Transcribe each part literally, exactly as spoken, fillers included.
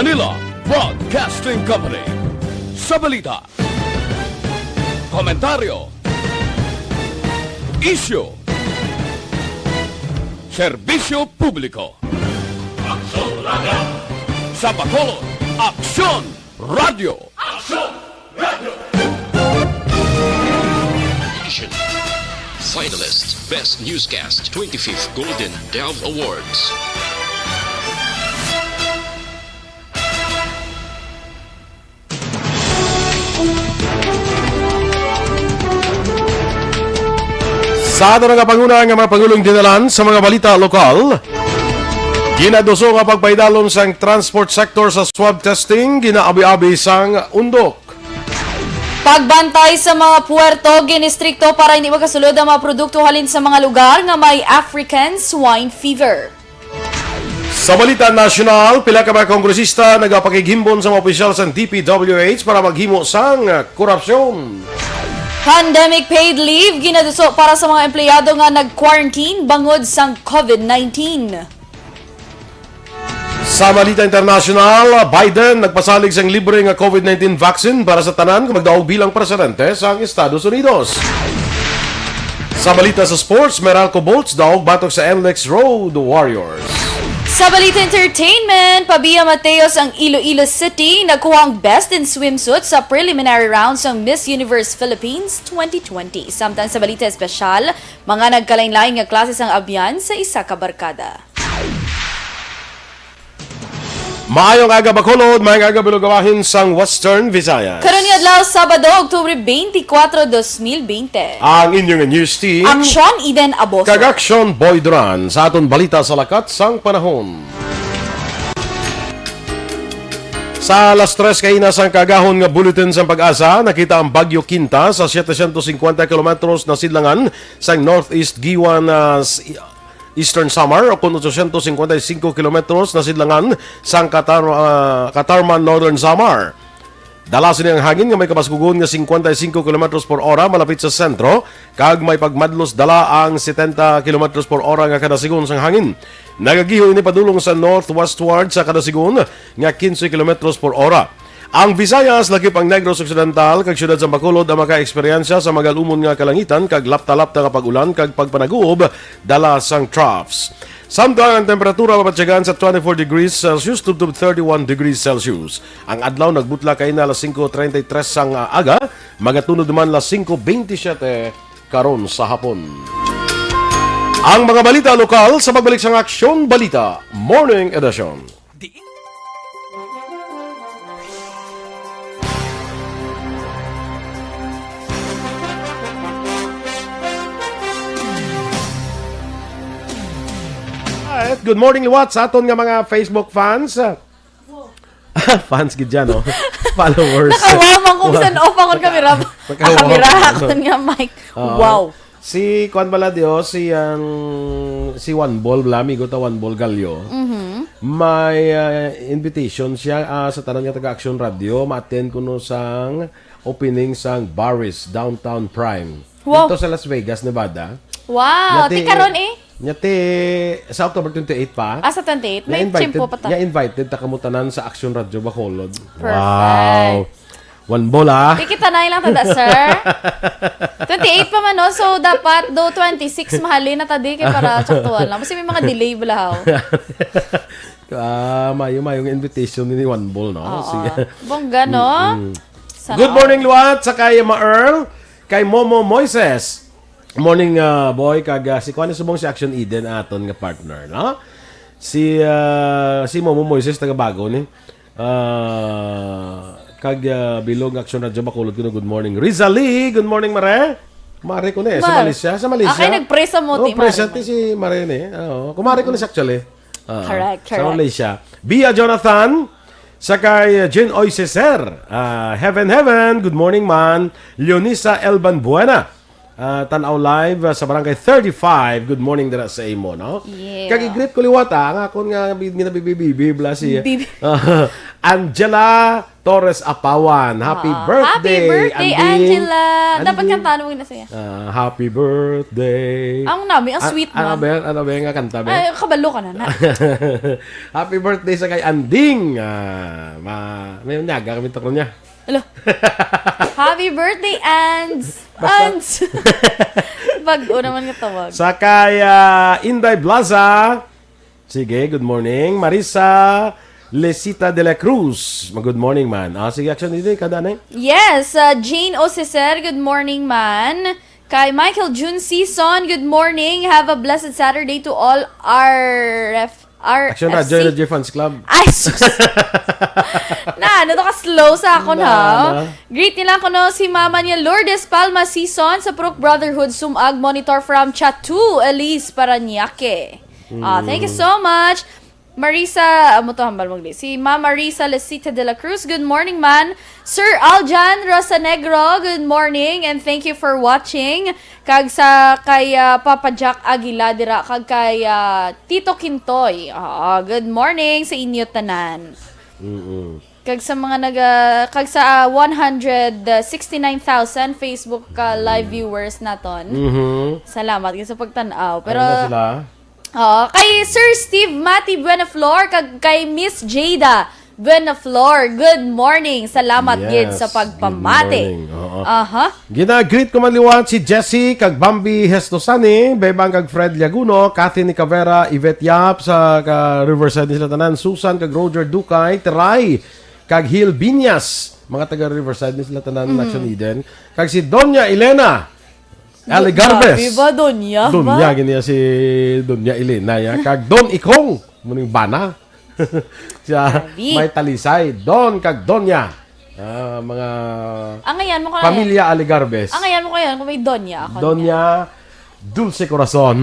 Manila Broadcasting Company. Sa balita, komentaryo, isyu, serbisyo publiko. Aksyon Radio. Sa Bacolod, Aksyon Radio. Aksyon Radio. Finalist, Best Newscast, twenty-fifth Golden Dove Awards. Sa aton nga panguna nga mga pangulong dinalan sa mga balita lokal, ginaduso nga pagpaidalom sang transport sector sa swab testing, ginaabi-abi sang undok. Pagbantay sa mga puerto ginistrikto para hindi makasulod ang mga produkto halin sa mga lugar nga may African swine fever. Sa balita nasyonal, pila ka mga kongresista nagapakighimbon sa mga opisyal sa D P W H para maghimo sang korupsyon. Pandemic paid leave ginaduso para sa mga empleyado nga nag-quarantine bangod sang COVID nineteen. Sa balita internasyonal, Biden nagpasalig sang libre nga COVID nineteen vaccine para sa tanan nga magdaog bilang presidente sang Estados Unidos. Sa balita sa sports, Meralco Bolts daog batok sa NLEX Road Warriors. Sa balita entertainment, Pabia Mateos ang Iloilo City nagkuha ang Best in Swimsuit sa preliminary round sang Miss Universe Philippines twenty twenty. Samtang sa balita espesyal, mga nagkalain-lain nga klase sang abyan sa isa ka barkada. Maayong aga, Bacolod. Maayong aga, Bilog Awahin sang Western Visayas. Karon nga adlaw, Sabado, Oktubre twenty-four, dos mil twenty. Ang inyong news team, Aksyon Eden Aboso. Kag Aksyon Boy Duran sa aton balita sa lakat sang panahon. Sa alas tres kaina sang kaagahon nga bulletin sang PAGASA, nakita ang Bagyo Quinta sa setecientos cincuenta kilometros na sidlangan sang northeast Guiuan, ah, s-, Eastern Samar, o kon ochocientos cincuenta y cinco kilometros na sidlangan sang Catar-, ah, Catarman, Northern Samar. Dala sini ang hangin nga may kabaskugon nga cincuenta y cinco kilometros por hora malapit sa sentro, kag may pagmadlos dala ang setenta kilometros por hora nga kadasigon sang hangin. Nagagiho ini padulong sa northwestward sa kadasigon nga quince kilometros por hora. Ang Visayas, lakip ang Negros Occidental, kag siyudad sa Bacolod ang makaeksperyensya sa magalumon nga kalangitan kag lapta-lapta nga pag-ulan kag pagpanaguob dala sang troughs. Samtang ang temperatura mabatyagan sa twenty-four degrees Celsius tubtob thirty-one degrees Celsius. Ang adlaw nagbutla kaina alas singko treinta y tres sang, ah, aga, magatunod naman alas singko bentisiete karon sa hapon. Ang mga balita lokal sa pagbalik sang Aksyon Balita Morning Edition. Di- Alright, good morning liwat sa aton nga mga Facebook fans. Fans gid dyan, no? Followers. Nakawaw man ko, bisan off akong kamera. Nakawaw. Ang kamera, akon nga mic. Oo. Wow. Si Kwan bala, Dios, si, ang, si One Ball bala, amigo ta One Ball Gallo. Mhm. May, ah, invitation siya, ah, sa tanan nga taga Action Radio, ma-attend kuno sang opening sang Barry's Downtown Prime. Wow. Dito sa Las Vegas, Nevada. Wow, Nya ti ti karon eh? Nya ti sa October twenty-eight pa. Ah, sa twenty-eight? May Nya invited, tiyempo pa ta. Nya invited ta kamo tanan sa Action Radio Bacolod. Perfect. Wow. One ball, ah. Ti kita na lang tada, sir. Twenty-eight pa man, no? So, dapat do twenty-six, mahalin na ta di kay para tsaktuhan lang. Kasi may mga delay bala, haw. Ah, mayo, mayo nga invitation ni One Ball, no? Oo. Sige. Bongga, no? Mm-mm. Sana Good all. Morning, Luat, sa kay Ma Earl, kay Momo Moises. Morning, ah, boy, kag, ah, si Kwan subong si Action Eden aton nga partner, no? Si, ah, si Momo Moises, taga Bago ni. Ah, kag, ah, bilog nga Action Radio Bacolod kuno, good morning. Rizali, good morning, Mare. Mare ko ni, sa Mar. Malaysia, sa Malaysia. Ah, kay nagpresa mo, Oh, ti presa Mare, ti man. Si Mare ni. Oo, kumare ko ni siya actually. Ah, Correct, sa correct. Malaysia. Bia Jonathan, sa kay Jin Oy Ceser. Ah, Heaven, Heaven, good morning, man. Leonisa Elban Buena. Ah, tanaw live, ah, sa Barangay thirty-five. Good morning dira sa imo, no? Yeah. Kag i-greet ko liwat, ah, ang akon nga bi-, ginabibibibi, bla si, Bibi. Ah, Angela Torres Apawan. Happy Ah, birthday, happy birthday, Anding. Angela. Dapat Anding. Kantahan mo na siya. Ah, happy birthday. Ang nami, ang Ah, sweet ano man. Ba yan? Ano ba yan nga kanta, be? Ay, kabalo ka na na. Happy birthday sa kay Anding. Ah, ma may nyaga kami takon niya. Hello. Happy birthday, Ands. Basta Ands. Bag-o naman nga tawag. Sa kay, ah, Inday Blaza. Sige, good morning. Marisa Lesita de la Cruz. Ma-, good morning, man. Ah, sige, action dito, kada na eh. Yes, uh, Jane Oceser, good morning, man. Kay Michael June Season, good morning. Have a blessed Saturday to all R F, R F C. Action Radio Energy Fans Club. Ay, sus. Na, ano to ka slow sa akon, Na, ha? na. Greet nila ko, no, si mama niya, Lourdes Palma Season, sa Purok Brotherhood, Sumag, monitor from Chatu, Elise Parañaque. Ah, thank you Mm. so much. Marisa, amo to, hambal mo, si Ma'am Marisa Lesita de la Cruz, good morning, man. Sir Aljan Rosanegro, good morning, and thank you for watching. Kag sa kay, ah, Papa Jack Aguila dira, kag kay, ah, Tito Kintoy. Ah, good morning sa inyo tanan. Mm-mm. Kag sa mga naga-, kag sa, ah, one hundred sixty-nine thousand Facebook, ah, live viewers naton. Mhm. Salamat gid sa pagtan-aw. Pero Ayun na sila. Oo, kay Sir Steve Mati Buenaflor, kag kay Miss Jada Buenaflor, good morning. Salamat gid sa Yes, pagpamati. Good morning. Oo. Aha. Gina-greet ko man liwat si Jessie kag Bambi Hestosani, Bebang kag Fred Liaguno, Kathy Nicavera, Yvette Yap sa ka Riverside ni sila tanan, Susan kag Roger Ducay, Teray, kag Hil Binyas, mga taga Riverside ni sila tanan, Mhm. Action Eden, kag si Doña Elena Aligarvez. Grabe ba, Doña ba? Doña, gini si Doña Elena, ya. Kag Don Ikong, muning bana. Siya, Grabe. May Talisay, Don kag Doña. Ah, mga Ang ayan mo ko na pamilya Aligarvez. Ang ayan mo ko yan, kung may Doña ako Doña niya. Dulce Corazon.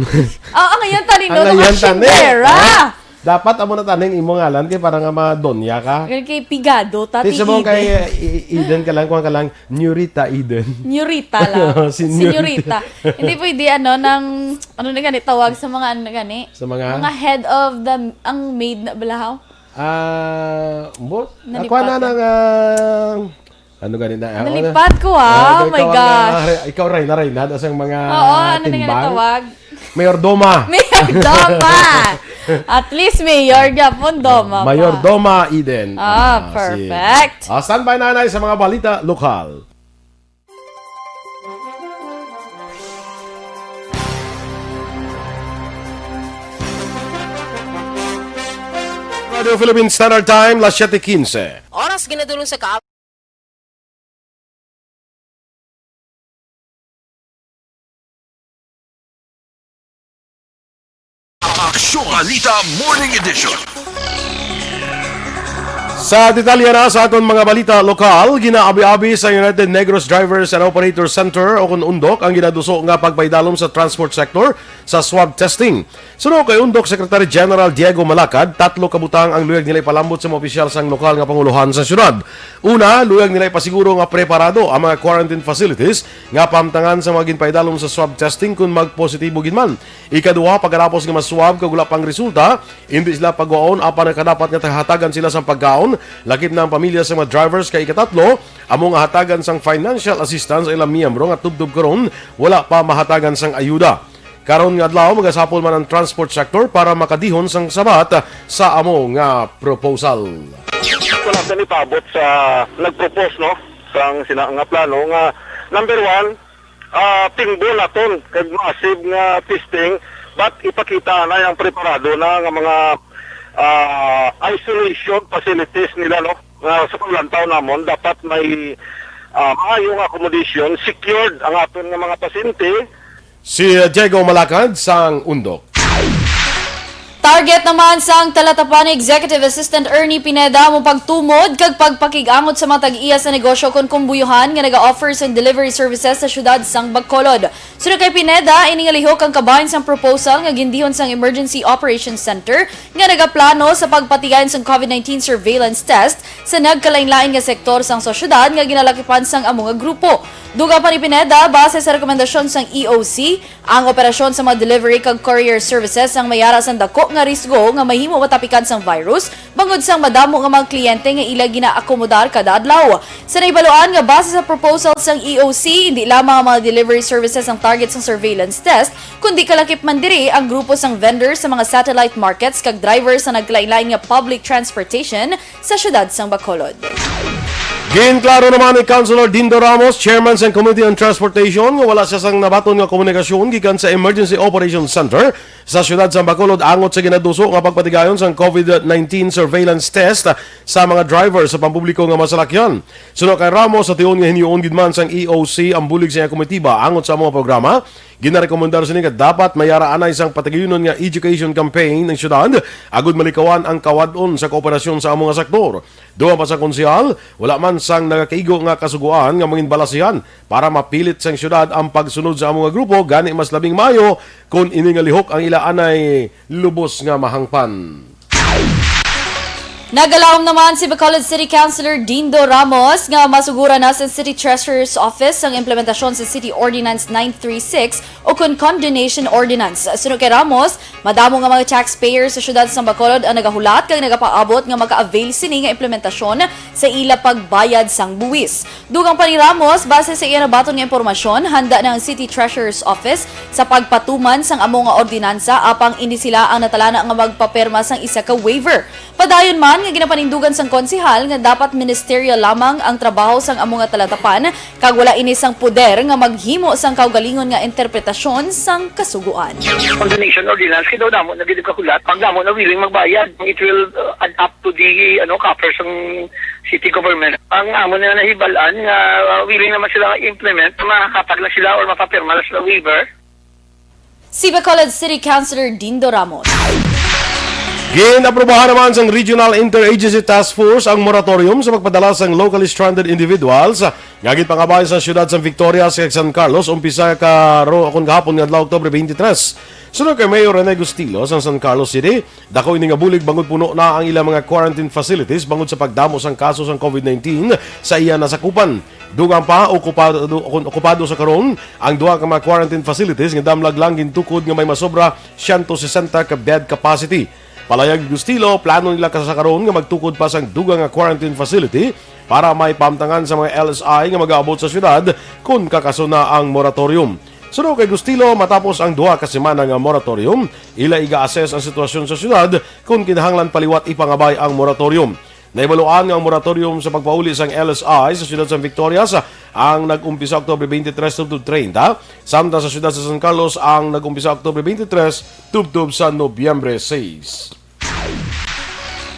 Ah, ang ayan, tani, Ang no, ayan, tani. Shindera. Ah, dapat amo na taning imo ngalan kay para nga ma-Doña ka. Ganun kay Pigado, Tati Ti sa mo Eden. Kay, eh, I-, Eden ka lang, kuwan ka lang, Nyorita Eden. Nyorita lang. Senyorita. Senyorita. Hindi pwede, ano, nang, ano na gani, tawag sa mga, ano na gani? Sa mga? Mga head of the, ang maid na balahaw? Ah, mo? Nalipat Ako na ka. Nang, ah, ano gani na? Ako na. Nalipat ko, ah. Ah, Oh my ikaw ang, gosh. Ah, re-, ikaw, Reyna, Reyna, das ang mga Oo, ano na gani timbang? Tawag? Mayordoma. Mayordoma. At least mayor gyapon, doma pa. Mayordoma Eden. Ah, Ah, si perfect. Ah, standby, nanay, sa mga balita lokal. Radio Philippine Standard Time, las siete quince. Oras ginadulong sa ka- Aksyon Balita Morning Edition. Sa detalye na sa aton mga balita lokal, ginaabi-abi sa United Negros Drivers and Operators Center o kon UNDOC ang ginaduso nga pagpaidalom sa transport sector sa swab testing. Suno kay UNDOC Secretary General Diego Malacad, tatlo ka butang ang luyag nila ipalambot sa mga opisyal sang lokal nga pangulohan sa syudad. Una, luyag nila ipasiguro nga preparado ang mga quarantine facilities nga pahamtangan sa mga ginpaidalom sa swab testing kon magpositibo gid man. Ikaduha, pagkatapos nga maswab kag wala pang resulta, indi sila pagwaon apan ang kadapat nga hatagan sila sang pagkaon, lakip na ang pamilya sa mga drivers. Kay ikatatlo, amo nga hatagan sang financial assistance sa ilang miyembro nga tubtob karon wala pa mahatagan sang ayuda. Karon nga adlaw, magasapol man ang transport sector para makadihon sang sabat sa amo nga proposal. Ako lang kani paabot sa nag-propose, no, sang sina nga plano nga, number one, ah, tingbo naton kag massive nga testing, but ipakita na ang preparado na nga mga, ah, isolation facilities nila, no, nga sa paglantaw namon dapat may, ah, maayo nga accommodation, secured ang aton nga mga pasyente. Si Diego Malacad sang UNDOC. Target naman sang Talatapani Executive Assistant Ernie Pineda mo pagtumod kag pagpakig-angot sa mga tag-iya sa negosyo kon kumbuyuhan nga naga-offer sang delivery services sa siyudad sang Bacolod. Suno kay Pineda, ini nga lihok ang kabahin sang proposal nga gindihon sang Emergency Operations Center nga nagaplano sa pagpatigayon sang COVID nineteen surveillance test sa nagkalainlain nga sektor sang sosyedad nga ginalakipan sang amo nga grupo. Dugang pa ni Pineda, base sa rekomendasyon sang E O C, ang operasyon sa mga delivery kag courier services ang mayara sang dako risgo nga mahimo matapikan sang virus bangod sang madamo nga mga kliyente nga ila ginaakomodar kada adlaw. Sa nahibaluan nga base sa proposal sang E O C, hindi lamang ang mga delivery services ang target sang surveillance test, kundi kalakip man diri ang grupo sang vendors sa mga satellite markets kag driver sa nagkalain-lain nga public transportation sa siyudad sang Bacolod. Ginklaro naman ni Councilor Dindo Ramos, chairman sang Committee on Transportation, nga wala siya sang nabaton nga komunikasyon gikan sa Emergency Operations Center sa siyudad sang Bacolod angot sa ginaduso nga pagpatigayon sang COVID nineteen surveillance test sa mga driver sa pampubliko nga masalakyan. Suno kay Ramos, sa tion nga hinioon gid man sang E O C ang bulig sa iyang komitiba angot sa mga programa, ginarekomendar sini nga dapat may ara anay sang patigayunon nga education campaign ang siyudad agud malikawan ang kawad-on sa kooperasyon sa amo nga sektor. Dugang pa sa konsehal, wala man sang nagakaigo nga kasugoan nga mangin balasihan para mapilit sang siyudad ang pagsunod sa amo nga grupo, gani mas labing maayo kon ini nga lihok ang ila anay lubos nga mahangpan. Nagalawom naman si Bacolod City Councilor Dindo Ramos nga masugura na sa City Treasurer's Office ang implementasyon sa City Ordinance nine three six o kon Condonation Ordinance. Suno kay Ramos, madamo nga mga taxpayers sa siyudad sa Bacolod ang nagahulat kag nagapaabot nga maka-avail sini nga implementasyon sa ila pagbayad sang buwis. Dugang pa ni Ramos, base sa iya nabaton nga impormasyon, handa na ang City Treasurer's Office sa pagpatuman sang amo nga ordinansa, apang indi sila ang natalana nga magpapirma sang isa ka waiver. Padayon man nga ginapanindugan sang konsehal nga dapat ministerial lamang ang trabaho sang amo nga talatapan, kag wala ini sang poder nga maghimo sang kaugalingon nga interpretasyon sang kasugoan. Condonation ordinance, kay daw damo na gid kahulat. Pag damo na willing magbayad, it will, uh, add up to the, ano, coffers sang city government. Ang amo na nahibal-an nga, uh, willing naman sila nga implement, makakatag lang sila or mapapirma lang sila waiver. Si Bacolod City Councilor Dindo Ramos. Ginaprobahan naman sang Regional Interagency Task Force ang moratorium sa pagpadala sang locally stranded individuals nga ginpangabay sa siyudad sang Victorias kag San Carlos umpisa karo-, akon kahapon nga adlaw, Oktubre twenty-three. Sunod kay Mayor Rene Gustilo sang San Carlos City, dako ini nga bulig bangod puno na ang ilang mga quarantine facilities bangod sa pagdamo sang kaso sang COVID nineteen sa iya nasakupan. Dugang pa, okupado, okupado sa karon ang duha ka mga quarantine facilities nga damlag lang gintukod nga may masobra siyento sesenta ka bed capacity. Palayag ni Gustilo, plano nila ka sa karon nga magtukod pa sang dugang nga quarantine facility para may pamtangan sa mga L S I nga mag-aabot sa siyudad kon kakaso na ang moratorium. Suno kay Gustilo, matapos ang duha ka semana nga moratorium, ila iga-assess ang sitwasyon sa siyudad kon kinahanglan pa liwat ipangabay ang moratorium. Nahibaluan nga ang moratorium sa pagpauli sang L S I sa siyudad sang Victorias ang nag-umpisa Oktubre twenty-three tubtob treinta, samtang sa siyudad sa San Carlos ang nag-umpisa Oktubre twenty-three tubtob sa Nobyembre sais.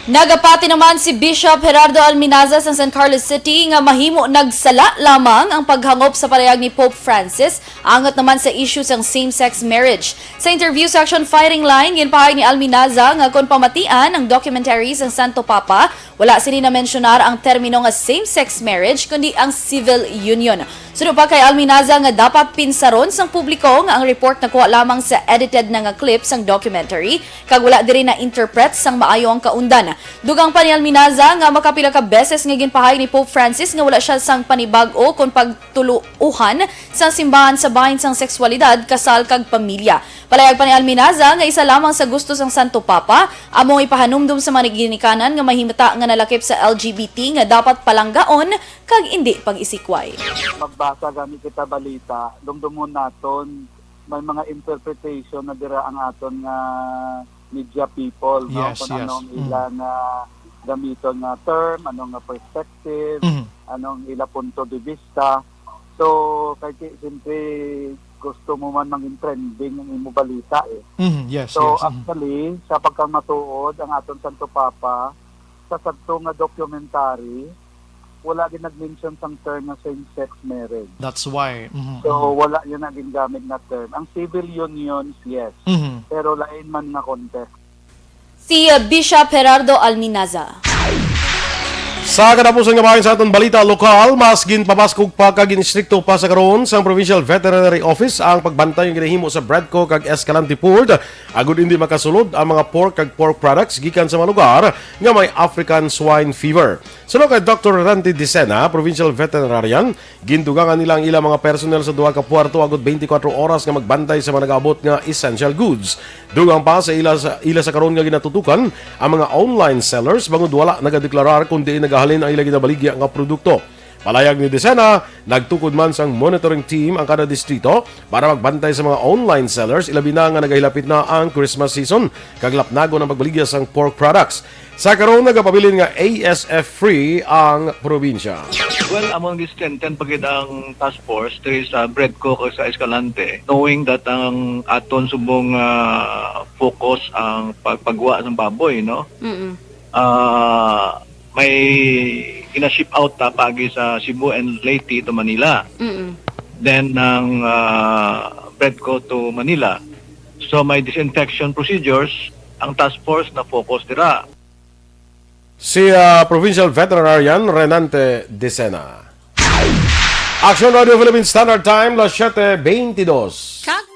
Nagapati naman si Bishop Gerardo Alminaza sa San Carlos City nga mahimo nagsala lamang ang paghangop sa palayag ni Pope Francis angot naman sa issue sang same-sex marriage. Sa interview sa Action Firing Line, ginpahayag ni Alminaza nga kon pamatian ang documentary sang Santo Papa, wala sini na-mensyonar ang termino nga same-sex marriage, kundi ang civil union. Suno pa kay Alminaza nga dapat pinsaron sang publiko nga ang report nakuha lamang sa edited na nga clip sang documentary, kag wala diri na-interpret sang maayo ang kaundan. Dugang pa ni Alminaza nga makapila ka beses nga ginpahayag ni Pope Francis nga wala siya sang panibag-o kon pagtuluohan sang simbahan sa bahin sang sexualidad, kasal, kag pamilya. Palayag pa ni Alminaza nga isa lamang sa gusto sang Santo Papa amo ang ipahanumdom sa mga ginikanan nga mahimata nga nalakip sa L G B T nga dapat palanggaon kag indi pag-isikway. Magbasa gani kita balita, dumdumon naton may mga interpretation na dira ang aton nga media people, no? Yes, kung yes. Anong Mm. ila nga gamiton nga term, anong nga perspective, Mm. anong ila punto de vista. So, kay ti-, siyempre, gusto mo man mangin trending ang imo balita, eh. Mm, yes, So, yes. Mm. actually, sa pagkamatuod, ang aton Santo Papa, sa sadto nga documentary, wala gyud nag-mention sang term nga same-sex marriage. That's why. Mhm, So, mhm. wala gyud na gingamit na term. Ang civil unions, yes. Mhm. Pero lain man nga context. Si, uh, Bishop Gerardo Alminaza. Sa katapusan nga bahin sa aton balita lokal, mas ginpabaskog pa kag gin-istrikto pa sa karon sang Provincial Veterinary Office ang pagbantay nga ginahimo sa Bredco kag Escalante Port, agud hindi makasulod ang mga pork kag pork products gikan sa mga lugar nga may African Swine Fever. Suno kay Doctor Randy Dicena, Provincial Veterinarian, gindugangan nila ang ilang mga personnel sa duha ka puerto agud twenty-four oras nga magbantay sa mga nagaabot nga essential goods. Dugang pa sa ila sa, ila sa karon nga ginatutukan ang mga online sellers bangod wala nagadeklarar kung diin nagahalin ang ila ginabaligya nga produkto. Palayag ni Dicena, nagtukod man sang monitoring team ang kada distrito para magbantay sa mga online sellers, ilabi na nga nagahilapit na ang Christmas season kag lapnagon ang pagbaligya sang pork products. Sa karon, nagapabilin nga A S F free ang probinsya. Well, among this ten ten pa gid ang task force diri sa Bredco kag sa Escalante, knowing that ang aton subong, ah, focus ang pagpagwa ng baboy, no? Mm-mm. Ah, may gina-ship out ta pagi sa Cebu and Leyte to Manila. Mm-mm. Then ang, ah, Bredco to Manila. So may disinfection procedures ang task force na focus dira. Si, ah, Provincial Veterinarian Renante Dicena. Action Radio Philippine Standard Time, las siete veintidós. Kag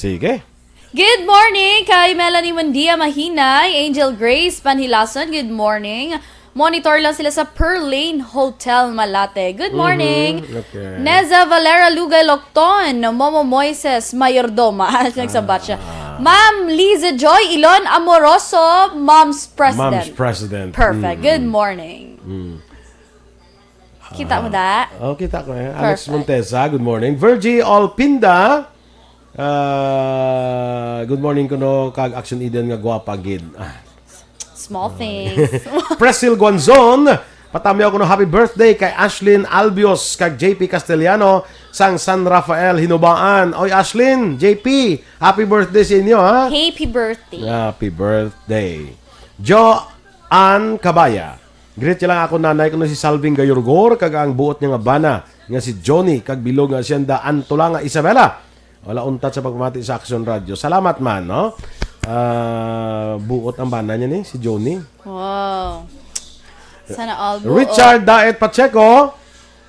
Sige. Good morning kay Melanie Mundia Mahinay, Angel Grace Panhilason, good morning. Monitor lang sila sa Pearl Lane Hotel, Malate. Good morning. Mhm, okay. Neza Valera Lugay Locton, Momo Moises Mayordoma. Nagsabat siya. Ah. Ma'am Liza Joy Ilon Amoroso, Mom's President. Mom's President. Perfect. Mm. Good morning. Mm. Kita mo, ah, da? Oh, kita ko, eh. Alex, perfect. Montesa, good morning. Virgie Alpinda, ah, good morning kuno kag Action Eden nga gwapa gid. Ah. Small things. Presil Guanzon, patamyaw kuno happy birthday kay Ashlyn Albios kag J P Castellano sang San Rafael, Hinubaan. Oy, Ashlyn, J P, happy birthday sa inyo, ha? Happy birthday. Happy birthday. Joanne Cabaya. Greet niya lang ako nanay ko na si Salving Gayorgor kag ang buot niya nga bana nga si Johnny kag bilog nga si Anda Antolanga Isabela. Wala untat sa pagpamati sa Action Radio. Salamat man, no? Ah, buot ang bana niya ni si Johnny. Wow. Sana all buot. Richard Daet Pacheco,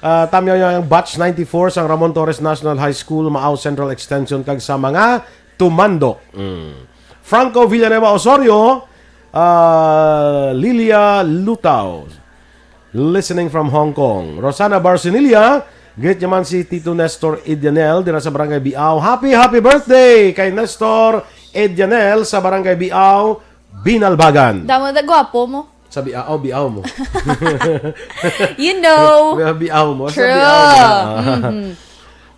ah, tamyaw niya ang batch ninety-four sang Ramon Torres National High School, Maao Central Extension, kag sa mga tumandok. Mm. Franco Villanueva Osorio, ah, Lilia Lutao, listening from Hong Kong. Rosana Barcinilla, greet niya man si Tito Nestor Edianel dira sa Barangay Biao. Happy, happy birthday kay Nestor Edianel sa Barangay Biao, Binalbagan. Damo na gwapo mo. Sa biaw, biaw mo. You know. May biaw mo. Sa True. Biaw mo. Ah. Mhm.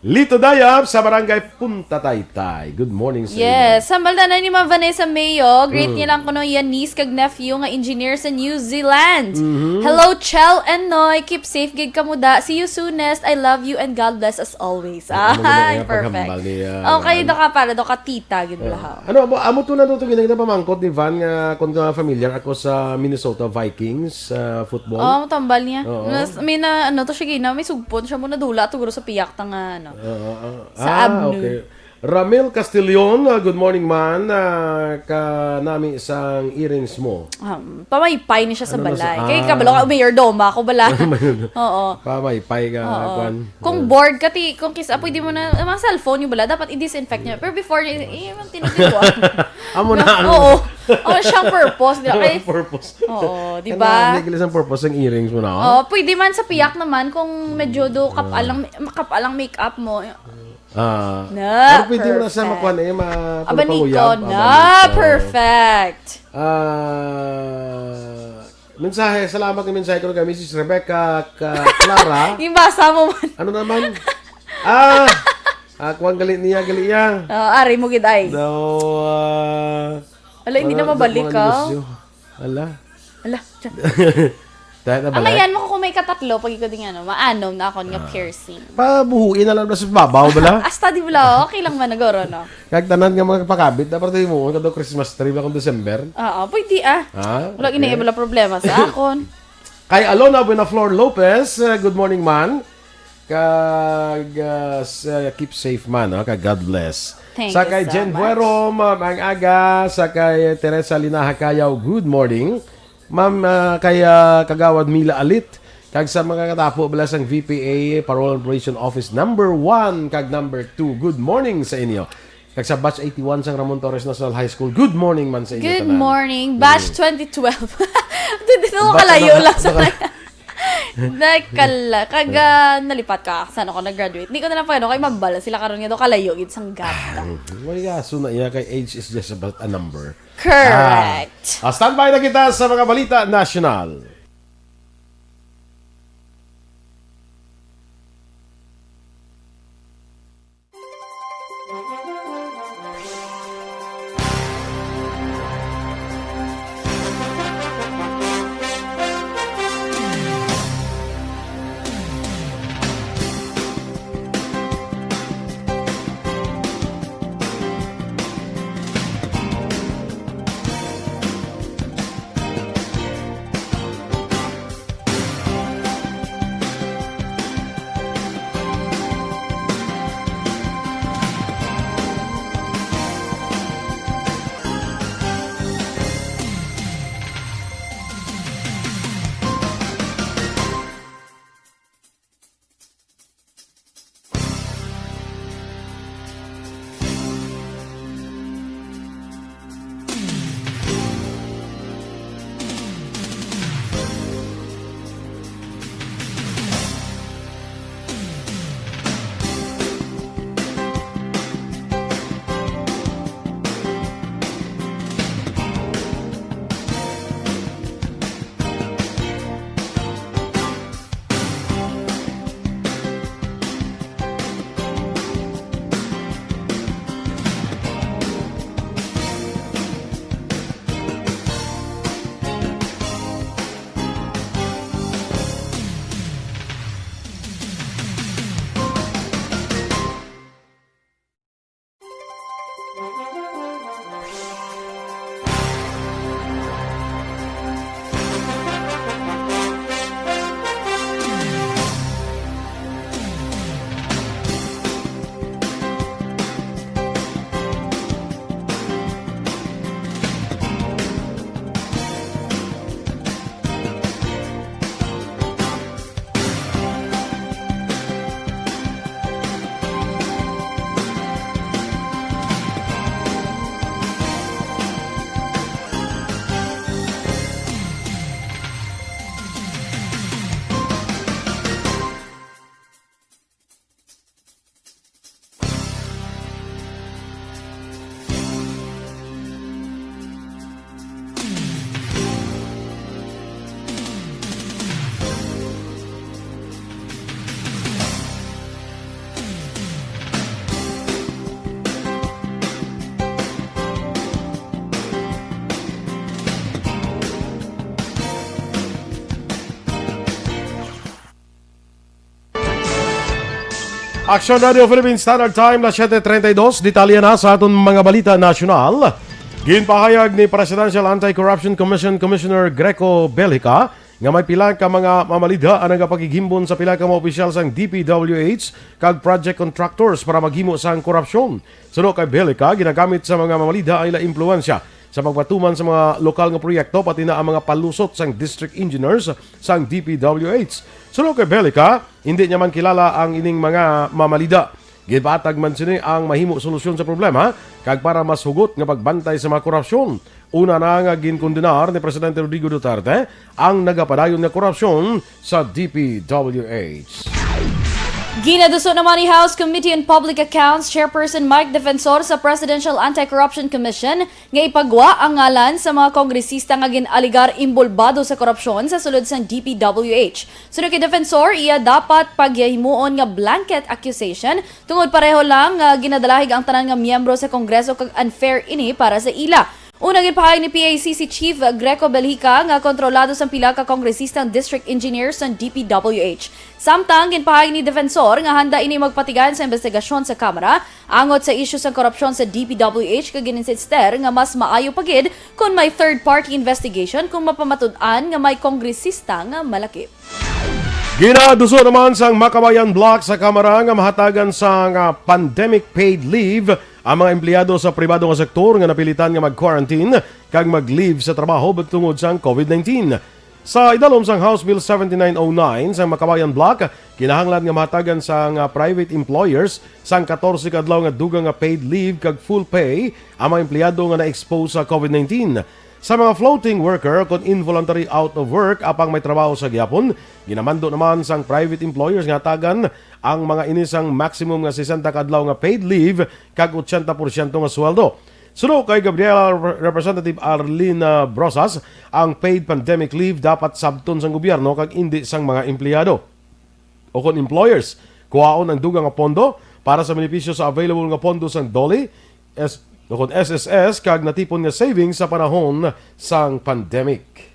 Lito Dayap sa Barangay Punta Taytay. Good morning sa inyo. Yes. Hambal na ni Ma'am Vanessa Mayo. Greet Mm. niya lang kuno iya niece kag nephew nga engineer sa New Zealand. Mhm. Hello, Chel and Noy. Keep safe gid kamo da. See you soonest. I love you and God bless us always. Ay, amo na nga perfect. Paghambal ni, ah, Okay, ano? Do ka para, do ka tita, gid Ah. bala, ha? Ano, amo, amo to na to, to ginagda pamangkot ni Van nga kung ka familiar ako sa Minnesota Vikings, ah, football. Oo, tambal niya. Oo. Nas-, may na, ano to siya, gina, may sugpon siya mo, nadula to, guro, sa piyak ta nga, ano, Oo, oo. Sa Ah, Abnu. Okay. Ramil Castillon, ah, good morning, man. Ah, ka nami sang earrings mo. Um, pamaypay ni siya sa Ano na sa, balay. Kay ah. kabalo ka, mayor doma ako bala. Mayor do-, Oo. Pamaypay ka, Oo. Kwan. Kung Oo. bored ka, ti-, kung kisa, pwede mo na, ang mga cellphone yung bala, dapat i-disinfect niya. Pero before, i-, i-, yung tinigil ko. Amo na ang Oo. Oh, siyang purpose. Di ba? Kay Purpose. Oo, di Kaya ba? Nagil isang purpose ang earrings mo na, oh. Oh, pwede man sa piyak naman kung medyo do kap-, Oo. alang, makap-, alang makeup mo. Ah, Na, pero pwede mo na sa perfect. makuan eh, ma-, Abaniko pagpanguyab, na, abaniko. Perfect. Ah, mensahe, salamat nga mensahe ko kay Missus Rebecca Ka-, Clara. Yung basa mo man. Ano naman? Ah, ah, kuwan gali niya, gali niya. Oh, ari mo gid ay. Daw, ah, Ala, hindi na mga mabalik, mga ah. negosyo. Ala. Ala, tiyan. Dahil na Ang balay? Ayan mo ko kung may katatlo, pag ikaw din ano, maanom na akon nga Ah. piercing. Pabuhuin na lang na sa babaw, bala? Hasta di bala, okay lang man nagoro, no? Kag tanan nga mga pakabit, dapat tayo mo, kadto Christmas tree, bala kung December. Oo, pwede ah. Ha? Wala Okay. gini, wala problema sa akon. Kay Alona Buenaflor Lopez, uh, good morning, man. Kag, uh, s-, uh, keep safe, man, no? Kag God bless. Thank Sa you kay so Jen much. Buero, ma'am, ang aga. Sa kay Teresa Linaha Cayaw, good morning. Ma'am, ah, kay, ah, Kagawad Mila Alit, kag sa mga katapo bala sang V P A Parole and Probation Office number one kag number two, good morning sa inyo. Kag sa batch eighty-one sang Ramon Torres National High School, good morning man sa inyo Good tanan. morning, batch Mm. twenty twelve. Dito Batch kalayo na- lang sa baka- Dahil kala, kag, ah, nalipat ka, saan ako nag-graduate? Hindi ko na lang pagano kay mambal sila karon nga do kalayo gid sang gata. May kaso na iya kay age is just about a number. Correct. Ah, ah, standby na kita sa mga balita nasyonal. Action Radio Philippine Standard Time, las siete treinta y dos. Detalye na sa aton mga balita nasyonal. Ginpahayag ni Presidential Anti-Corruption Commission Commissioner Greco Belhica nga may pila ka mga mamalidha ang nagapakighimbon sa pila ka mga opisyal sang D P W H kag project contractors para maghimo sang korupsyon. Suno kay Belhica, ginagamit sa mga mamalidha ang ila impluwensya sa pagpatuman sa mga lokal nga proyekto, pati na ang mga palusot sang district engineers sang D P W H. Suno kay Belhica, hindi niya man kilala ang ining mga mamalida. Ginpatag man sini ang mahimo solusyon sa problema kag para mas hugot nga pagbantay sa mga korupsyon. Una na nga ginkondenar ni Presidente Rodrigo Duterte ang nagapadayon nga korupsyon sa D P W H. Ginaduso naman ni House Committee on Public Accounts Chairperson Mike Defensor sa Presidential Anti-Corruption Commission nga ipagwa ang ngalan sa mga kongresista nga gin-alegar imbolbado sa korupsyon sa sulod sang D P W H. Suno kay Defensor, iya dapat pagyahimuon nga blanket accusation tungod pareho lang nga ginadalahig ang tanan nga miyembro sa Kongreso kag unfair ini para sa ila. Una, ginpahayag ni P A C C Chief Greco Belhica nga kontrolado sang pila ka kongresista ang district engineer sang D P W H. Samtang ginpahayag ni Defensor nga handa ini magpatigayon sa investigasyon sa Kamara angot sa isyu sang korupsyon sa D P W H, kag gin-insister nga mas maayo pa gid kon may third-party investigation kung mapamatud-an nga may kongresista nga malakip. Ginaduso naman sang Makabayan Bloc sa Kamara nga mahatagan sang, ah, pandemic paid leave ang mga empleyado sa pribado nga sektor nga napilitan nga mag-quarantine kag mag-leave sa trabaho tungod sang COVID nineteen. Sa idalom sang House Bill seventy-nine oh nine sang Makabayan Bloc, kinahanglan nga mahatagan sang, ah, private employers sang katorse ka adlaw nga dugang nga paid leave kag full pay ang mga empleyado nga na-expose sa COVID nineteen. Sa mga floating worker kon involuntary out of work apang may trabaho sa gihapon, ginamando naman sang private employers nga hatagan ang mga ini sang maximum nga sesenta ka adlaw nga paid leave kag otsenta porsyento nga sweldo. Suno kay Gabriela, Rep-, Representative Arlene, ah, Brosas, ang paid pandemic leave dapat sabton sang gobyerno kag indi sang mga empleyado o kon employers. Kuhaon ang dugang nga pondo para sa benepisyo sa available nga pondo sang DOLE, S-, o kon S S S, kag natipon nga savings sa panahon sang pandemic.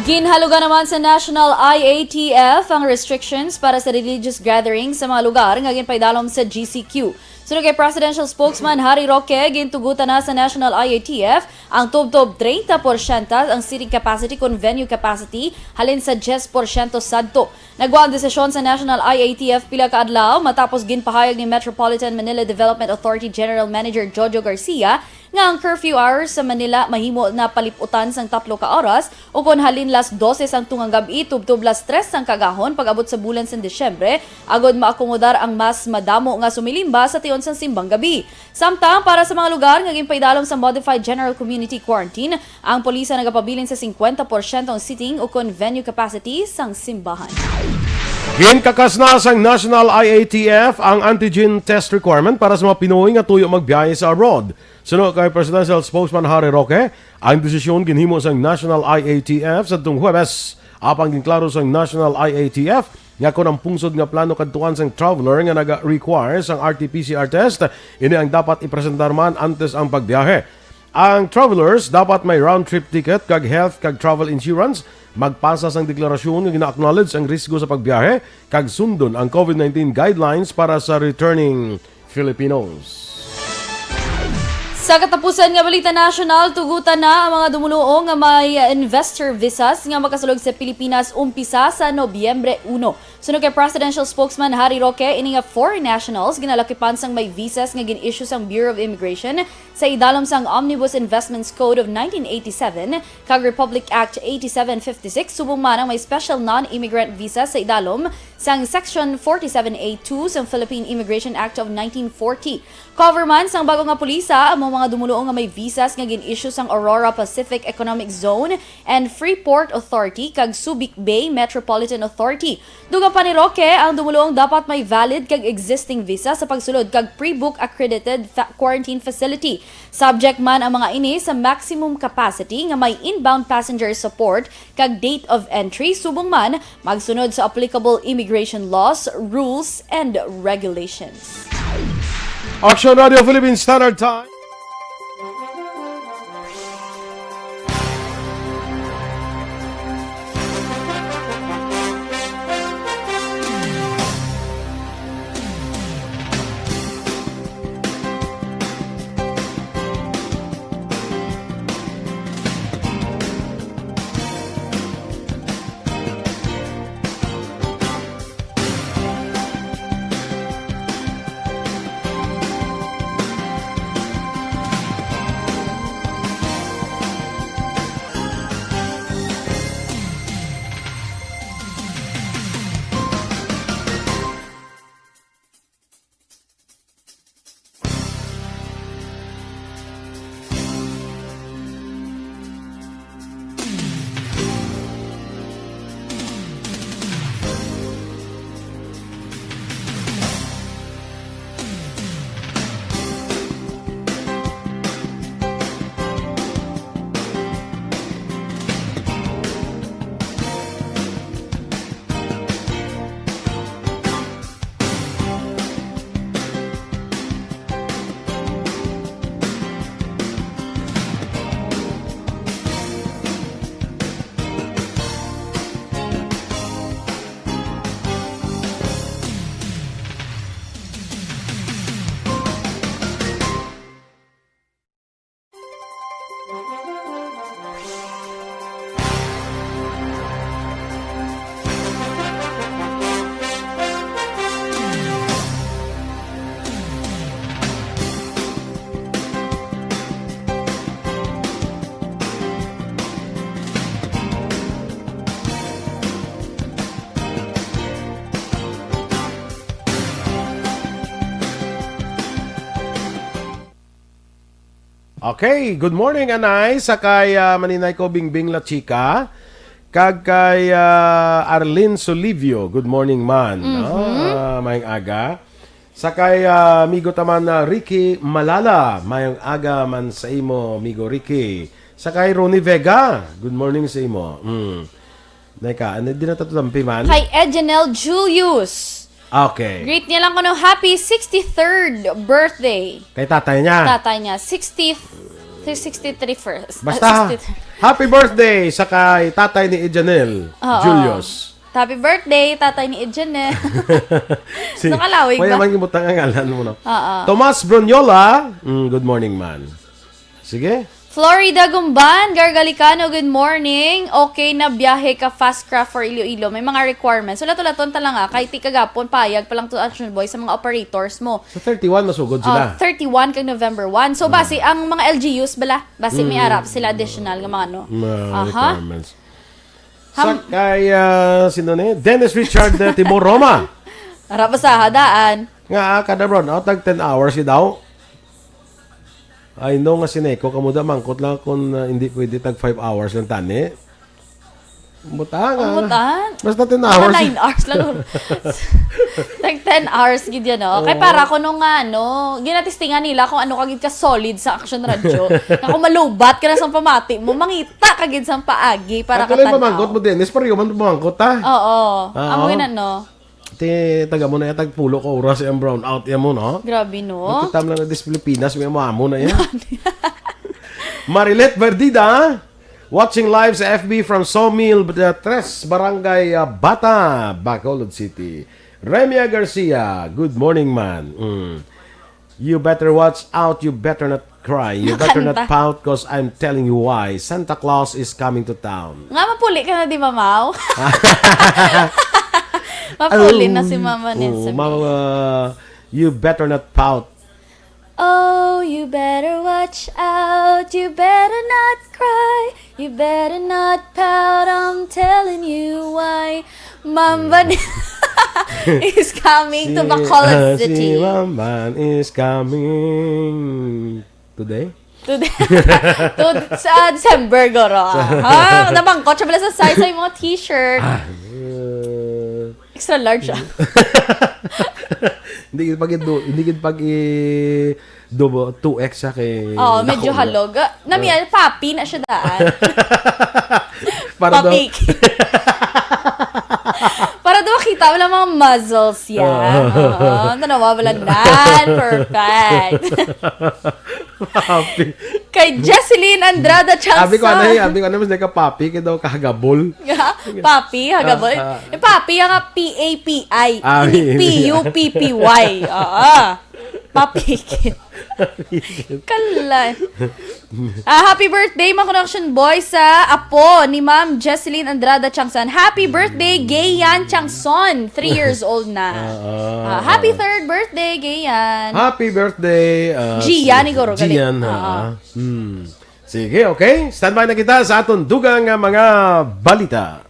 Ginhalugan naman sa National I A T F ang restrictions para sa religious gathering sa mga lugar nga ginpaidalom sa G C Q. Suno kay Presidential Spokesman Harry Roque, gintugutan na sa National I A T F ang tubtob treinta porsyento ang seating capacity kon venue capacity halin sa diyes porsyento sadto. Nagwa ang desisyon sa National I A T F pila ka adlaw matapos ginpahayag ni Metropolitan Manila Development Authority General Manager Jojo Garcia nga ang curfew hours sa Manila mahimo na palip-utan sang tatlo ka oras, ukon halin las dose sang tungang gab-i tubtob las tres sang kaagahon pag-abot sa bulan sang Disyembre, agod maakomodar ang mas madamo nga sumilimba sa tion sang simbang gabi. Samtang para sa mga lugar nga ginpaidalom sa Modified General Community Quarantine, ang pulis nagapabilin sa singkwenta porsyento ang seating ukon venue capacity sang simbahan. Ginkakas na sang National I A T F ang antigen test requirement para sa mga Pinoy nga tuyo magbiyahe sa abroad. Suno kay Presidential Spokesman Harry Roque, ang desisyon ginhimo sang National I A T F sadtong Huwebes. Apang ginklaro sang National I A T F nga kon ang pungsod nga plano kadtuan sang traveler nga naga-require sang R T P C R test, ini ang dapat ipresentar man antes ang pagbiyahe. Ang travelers dapat may round-trip ticket kag health kag travel insurance, magpasa sang deklarasyon nga gina-acknowledge ang risgo sa pagbiyahe, kag sundon ang COVID nineteen guidelines para sa returning Filipinos. Sa katapusan nga balita nasyonal, tugutan na ang mga dumuluong nga may investor visas nga makasulod sa Pilipinas umpisa sa Nobyembre uno. Suno kay Presidential Spokesman Harry Roque, ini nga foreign nationals ginalakipan sang may visas nga gin-issue sang Bureau of Immigration sa idalom sang Omnibus Investments Code of nineteen eighty-seven kag Republic Act eighty-seven fifty-six, subong man ang may special non-immigrant visa sa idalom sang Section forty-seven A two sang Philippine Immigration Act of nineteen forty. Cover man sang bago nga pulisa amo mga dumuluong nga may visas nga gin-issue sang Aurora Pacific Economic Zone and Freeport Authority kag Subic Bay Metropolitan Authority. Dugang pa ni Roque, ang dumuluong dapat may valid kag existing visa sa pagsulod kag pre-book accredited fa-, quarantine facility. Subject man ang mga ini sa maximum capacity nga may inbound passenger support kag date of entry, subong man magsunod sa applicable immigration laws, rules, and regulations. Action Radio Philippine Standard Time. Okay, good morning, Anay. Sa kay, ah, Maninay ko, Bingbing La Chica. Kag kay, ah, Arlene Solivio, good morning, man. No? Mhm. Ah, mayong aga. Sa kay, ah, amigo taman na Ricky Malala, mayong aga man sa imo, amigo Ricky. Sa kay Ronnie Vega, good morning sa imo. Mm. Nay ka, ano, di na tatampi man? Kay Egenel Julius. Okay. Greet niya lang kuno, happy sixty-third birthday. Kay tatay niya. Tatay niya, sixty, sixty-three first. Basta, ah, sixty-three. Happy birthday sa kay tatay ni Ejanel Oo. Julius. Happy birthday, tatay ni Ejanel. Si, Nakalawig ba? Mayaman yung butang ang ngalan mo, no? Oo. Tomas Brunyola, mm, good morning, man. Sige. Florida Gumban, Gargalicano, good morning. Okay na biyahe ka fast craft for Iloilo. May mga requirements. Ulat-ulaton ta lang, ah. Kay ti kagapon, payag pa lang to Action Boy sa mga operators mo. Sa thirty-one, masugod sila. Ah, thirty-one kag November one. So, Ah. basi, ang mga L G Us bala, basi may Mm. arap sila additional nga mga ano. Mga Aha. requirements. Sa Ham- kay, ah, sino ni? Dennis Richard, eh, Timor Roma. Arap ba sa hadaan? Nga, ah, kada brown out, tag ten hours si daw. I know nga si Neko, kamo da mangkot lang kung, ah, hindi pwede tag five hours lang tani. Butangan. Ang butangan? Basta ten Mga hours. nine hours lang. Tag ten hours gid yan, no? Kay Oo. para kuno nga, no, ginatistingan nila kung ano ka gid ka solid sa Action Radio. Nga kung malubat ka na sa pamati mo, mangita ka gid sa paagi para Ako lang katanaw. pamangkot mo, Dennis, pareho man pamangkot, ha? Oo. Oo. Amo yun, ano? Ti, taga mo na yan, tagpulo ka oras yung brown out yan mo, no? Grabe, no? Nakita mo lang na dis Pilipinas, may amo-amo na yan. Marilet Verdida, watching live sa F B from Sawmill, uh, Tres, Barangay, uh, Bata, Bacolod City. Remia Garcia, good morning, man. Mm. You better watch out, you better not cry, you better not Nakanta. pout, 'cause I'm telling you why. Santa Claus is coming to town. Nga mapuli ka na, di ba, Mau? Mapuli na si Mama Oh, Nelson. Mama, you better not pout. Oh, you better watch out, you better not cry, you better not pout, I'm telling you why. Ma'am Van is coming to Si, Bacolod ah, si City. Ma'am Van is coming today? Today. To, sa December, goro. Ha? Nabangkot siya pala sa size sa imong t-shirt. Ah, uh, Extra large, ah. Hindi gid pag i-, hindi gid pag i-, Dubo, two X siya kay Oo, medyo dako na. halog. Ah, nami, Ah. papi na siya daan. Para daw Papi. Para daw makita wala mga muscles yan. Ah. Oo, tanawa wala nan. Perfect. Papi. Kay Jesseline Andrada Changsan. Abi ko, ano, eh, abi ko, ano, mas nagka-papi, kay daw kahagabol. Papi, hagabol. Ah, ah. Eh, papi, ang P A P I. Ah, Hindi P U P P Y. Oo. Papikit. Kalan. Ah, happy birthday, mga Connection Boys, sa apo ni Ma'am Jesseline Andrada Changson. Happy birthday, Gayan Changson. Three years old na. Ah, ah, Ah, happy ah. third birthday, Gayan. Happy birthday, uh, Gian, si siguro, gali. Gian, ha? Ah. Hmm. Sige, okay. Standby na kita sa aton dugang nga mga balita.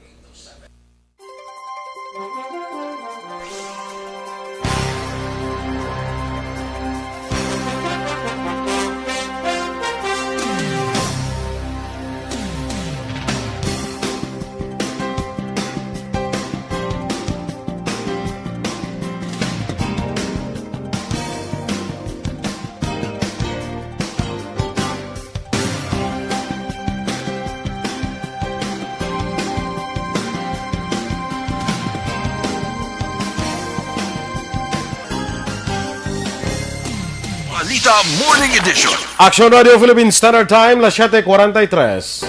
Balita Morning Edition. Action Radio Philippine Standard Time, las siete cuarenta y tres.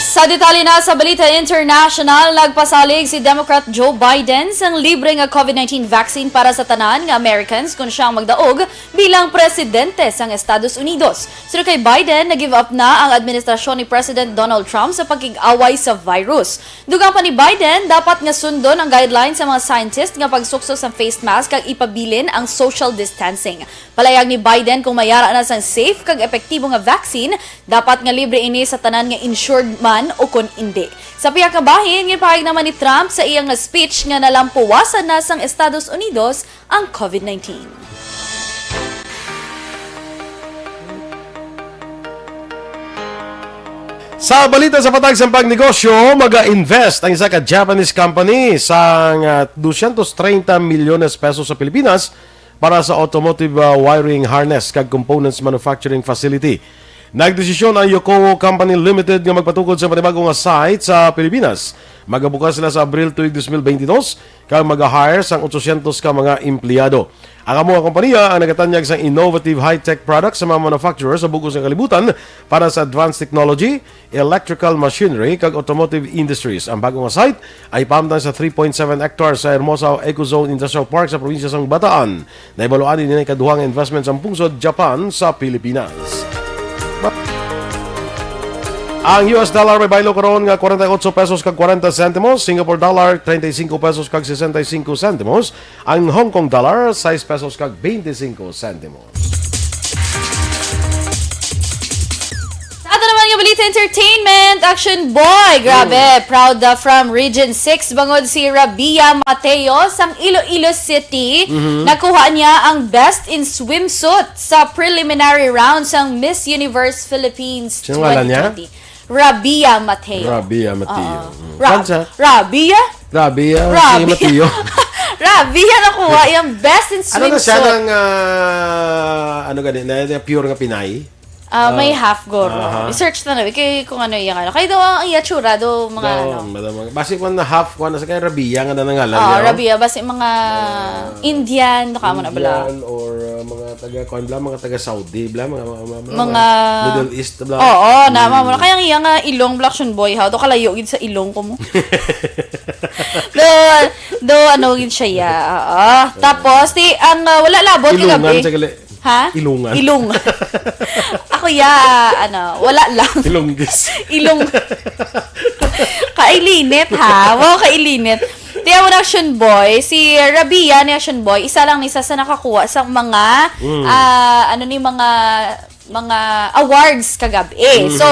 Sa detalye na sa balita international, nagpasalig si Democrat Joe Biden sang libre nga COVID nineteen vaccine para sa tanan nga Americans kon siya ang magdaog bilang presidente sang Estados Unidos. Suno kay Biden, nag-give up na ang administrasyon ni President Donald Trump sa pakig-away sa virus. Dugang pa ni Biden, dapat nga sundon ang guidelines sa mga scientist nga pagsukso sa face mask kag ipabilin ang social distancing. Palayag ni Biden, kung may ara na sang safe kag epektibo nga vaccine, dapat nga libre ini sa tanan nga insured man o kon indi. Sa pihak nga bahin, ginpahayag naman ni Trump sa iya nga speech nga nalampuwasan na sang Estados Unidos ang COVID nineteen. Sa balita sa patag sang pagnegosyo, mag-invest ang isa ka Japanese company sang, ah, dosyentos treinta milyones pesos sa Pilipinas para sa automotive, ah, wiring harness kag components manufacturing facility. Nagdesisyon ang Yokowo Company Limited nga magpatukod sa panibago nga site sa Pilipinas. Magabukas sila sa Abril tuig dos mil benti dos kag mag-hire sang otsosyentos ka mga empleyado. Ang amo nga kompanya ang nagatanyag sang innovative high-tech products sa mga manufacturer sa bug-os nga kalibutan para sa advanced technology, electrical machinery, kag automotive industries. Ang bago nga site ay pahamtang sa three point seven hectares sa Hermosa Eco Zone Industrial Park sa probinsya sang Bataan. Nahibaluan ini nga ikaduha nga investment sang pungsod Japan sa Pilipinas. Ang U S dollar may baylo karon nga kwarenta y ocho pesos kag kwarenta sentimos, Singapore dollar treinta y cinco pesos kag sesenta y cinco sentimos, ang Hong Kong dollar sais pesos kag beinti singko sentimos. Sa ato naman nga balita entertainment, Action Boy, grabe, proud uh, from Region six bangod si Rabia Mateo sang Iloilo City. Nakuha niya ang best in swimsuit sa preliminary round sang Miss Universe Philippines Sino ngalan niya? twenty twenty. Rabia Mateo. Rabia Mateo. Oo. Mm. Ra- Kansa? Rabia? Rabia, Rabia. si Mateo. Rabia nakuha yung best in Ano na siya swimsuit. ng, ah, ano gani, na, na pure nga Pinay? Ah, may half goro. Aha. I-search na nabi kay kung ano yung ano. Kaya daw ang iya tsura, daw mga Daw, ano. madam, basi kung na half, kuha na sa kaya Rabia nga na nangalan Ah, niya, oh. Rabia, basi mga Indian, baka mo na bala. Indian or uh, mga taga, kuan bla, mga taga Saudi bla, mga, mga, mga, mga Mga Middle East bla. Oo, na mo. Kaya ang iya nga ilong, Black Shun Boy, ha? Do kalayo gid sa ilong ko mo. do, do, ano gid siya, ya. Oo. Tapos, ti, ang ah, wala labot Ilungan kagabi. sa gali. Ha? Ilungan. Ilong. Ako, ya, ano, wala lang. Ilunggis. Ilong. Kailinit, ha? Wow, kailinit. Tiyan mo na, Action Boy. Si Rabia ni Action Boy, isa lang ni sa, sa nakakuha sa mga, ah, ano ni, mga mga awards kagabi. So,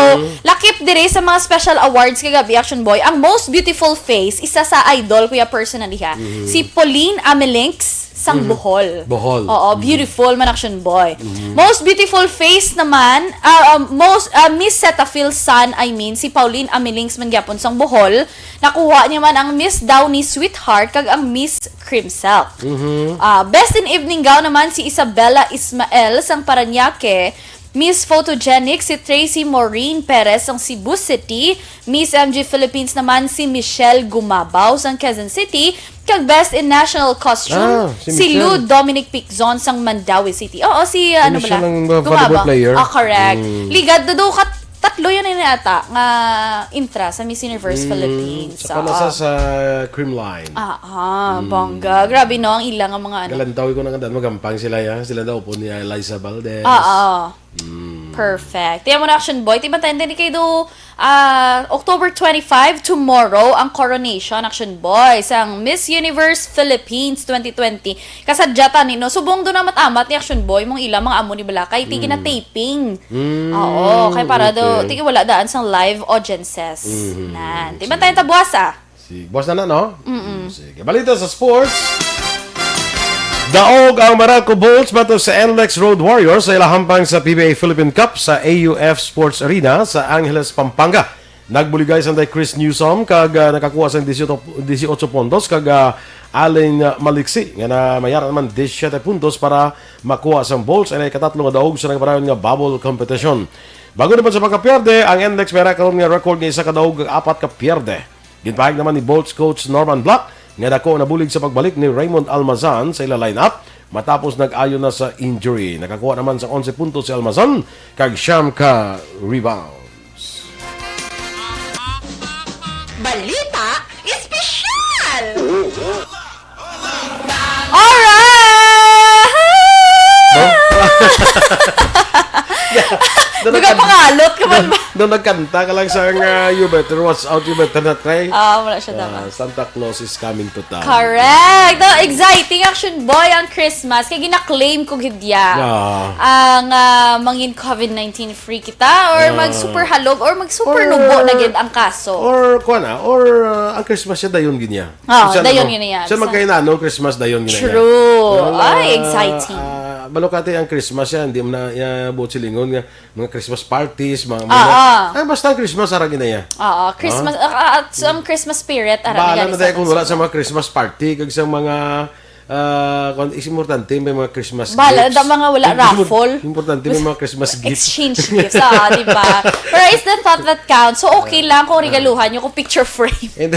lakip diri sa mga special awards kagabi, Action Boy, ang most beautiful face, isa sa idol ko ya personally ha, si Pauline Amelinx sang Bohol. Bohol. Oo, beautiful man, Action Boy. Most beautiful face naman, ah, um, most ah, Miss Cetaphil San, I mean, si Pauline Amelinx man gyapon sang Bohol. Nakuha niya man ang Miss Downy Sweetheart kag ang Miss Cream Silk. Ah, best in evening gown naman si Isabella Ismael sang Parañaque, Miss Photogenic si Tracy Maureen Perez sang Cebu City, Miss M G Philippines naman si Michelle Gumabaw sang Quezon City, kag Best in National Costume Ah, si si Lou Michelle. Dominic Piczon sang Mandaue City. Oo, si ano Michelle bala? ang, uh, volleyball player. Ah, correct. Mm. Ligad do, do kat tatlo yan ini ata nga intra sa Miss Universe Philippines. Sa panasa Oo. sa Creamline. Ah, ah, bongga. Grabe no, ang ilang nga mga ano. Galantaw ko na nga dahil magampang sila ya. Sila daw po ni Eliza Valdez. Oo. Perfect. Tiyan mo na, Action Boy. Timan tayo din kayo do, ah, October twenty-five, tomorrow, ang coronation, Action Boy, sang Miss Universe Philippines twenty twenty. Kasadya tani, no? Subong do na matamat ni Action Boy, mong ila, mga amo ni Balakay, tigi na taping. Mm, Oo, kay para do, okay. tigi wala daan sang live audiences. Mhm. Nan. Timan tayo tabuas, ah. Si boss na na, no? Mm, sige. Balita sa sports. Daog ang Meralco Bolts batok sa NLEX Road Warriors sa ila hampang sa P B A Philippine Cup sa A U F Sports Arena sa Angeles, Pampanga. Nagbuligay sang day Chris Newsom kag, ah, nakakuha sang disiotso, disiotso puntos kag, ah, Allen, ah, Maliksi nga na mayara naman disisyete puntos para makuha sang Bolts ang ikatatlo nga daog sa nagpadayon nga bubble competition. Bago naman sa pagkapierde, ang NLEX may karon nga record nga isa ka daog kag apat ka pierde. Ginpahayag naman ni Bolts coach Norman Black nga dako na bulig sa pagbalik ni Raymond Almazan sa ila lineup matapos nag-ayo na sa injury. Nakakuha naman sa onse puntos si Almazan kag siyam ka rebounds. Balita Espesyal! Alright! No? Baga pangalot ka man ba? Doon nagkanta ka lang sa nga, "You better watch out, you better not cry." Ah, wala siya dapat. Ah, Santa Claus is coming to town. Correct! No, exciting, Action Boy, ang Christmas. Kaya gina-claim ko gid ya. Ah. Ang ah, mangin COVID nineteen free kita or Ah. mag super halog or mag super nubo na gid ang kaso. Or, kuha na, or uh, ang Christmas siya dayon gid niya. Ah, Siya dayon na, gid niya. Siya magkainano, Christmas dayon gid niya. True. Wala, Ay, exciting. ah, Balukati ang Christmas yan, hindi mo na, ya, buot silingon nga, mga Christmas parties, mga, mga, Ah, ah. Ay, basta ang Christmas, arang ina ya. Oo, Christmas, ah, ah, some Christmas spirit, ara, Bahala nagani na tayo kung wala sa mga Christmas party, kag sa mga, ah, kung is importante, may mga Christmas Bahala gifts. na mga wala Im-, raffle. Importante, may mga Christmas gifts. Exchange gifts, ah, di ba? Pero it's the thought that counts. So, okay lang kung regaluhan nyo kung picture frame. And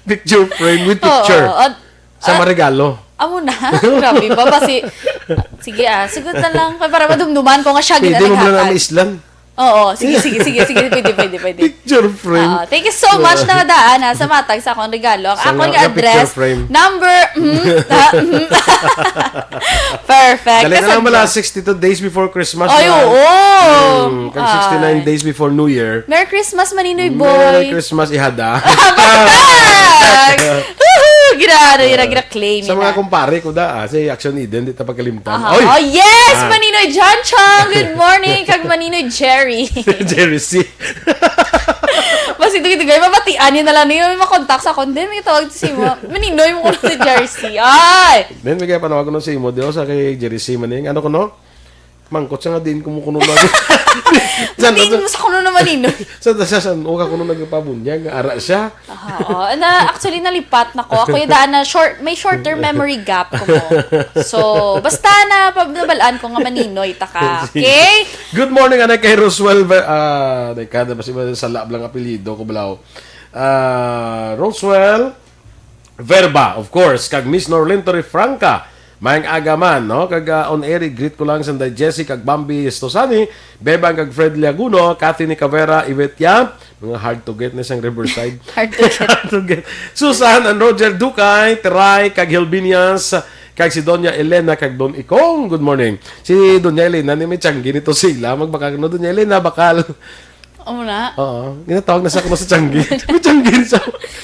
picture frame with picture. Oo, oo. Sa Ah, maregalo. Amo na. Grabe ba? Basi, sige ah, sugot na lang. Para madumduman ko nga siya Pwede mo lang ginahatag. Islan. Oo, sige, sige, sige, sige. Pwede, pwede, pwede. Picture frame. Oo, thank you so much na daan, ha, sa matag sa akong regalo. Ang Sa akong nga, nga picture address, frame. number, mm, ah, mm. Perfect. Dali na lang Kasadya. Bala, sixty-two days before Christmas Ay, na. Oo. Hmm, kag Ah. sixty-nine days before New Year. Merry Christmas, Maninoy Boy. Merry Christmas, ihada. Perfect! Woohoo! Gira, gira, gira, claim Sa mga na. Kumpare ko da, ah, si Action Eden, di ta pagkalimtan. Aha. Oy! Oh, yes! Ah. Maninoy John Chong, good morning! Kag Maninoy Jerry. Jerry C. Mas ito, ito, guys, mabatian yun na lang. Yung may makontak sa akon. Then, may tawag si mo. Maninoy mo ko si Jerry C. Ay! Then, may kaya panawag ko nun si Imo Dios, sa kay Jerry C. Maning. Ano ko, no? Mangkot siya nga din kumukuno na. Sa Hindi mo sa kuno naman, Inoy. Sa, sa, sa, sa, uka kuno nagpabunyag, nga ara siya. Ah, oo. Na, actually, nalipat na ko. Ako yung daan na short, may short-term memory gap ko mo. So, basta na, pa- nabalaan ko nga maninoy ta ka. Okay? Good morning, anay kay Roswell Ver-, ah, anay ka, na ba si, sala lang apelyido ko, balaw. Ah, Roswell, Verba, of course, kag Miss Norlin Torrefranca. Maayong aga man, no? Kag, ah, on air, i-greet ko lang sa Day Jessie kag Bambi Estosani, Bebang kag Fred Liaguno, Kathy Nicavera, Yvette Yap, mga hard to get na sang Riverside. Hard to get. Hard to get. Susan and Roger Ducay, Teray, kag Hilbinias, kag si Doña Elena, kag Don Ikong. Good morning. Si Doña Elena, ni may tiyanggi nito sila. Magbakal no, Doña Elena, bakal. Amo na? Oo. Ginatawag na sa kuno sa tiyanggi. May tiyanggi sa,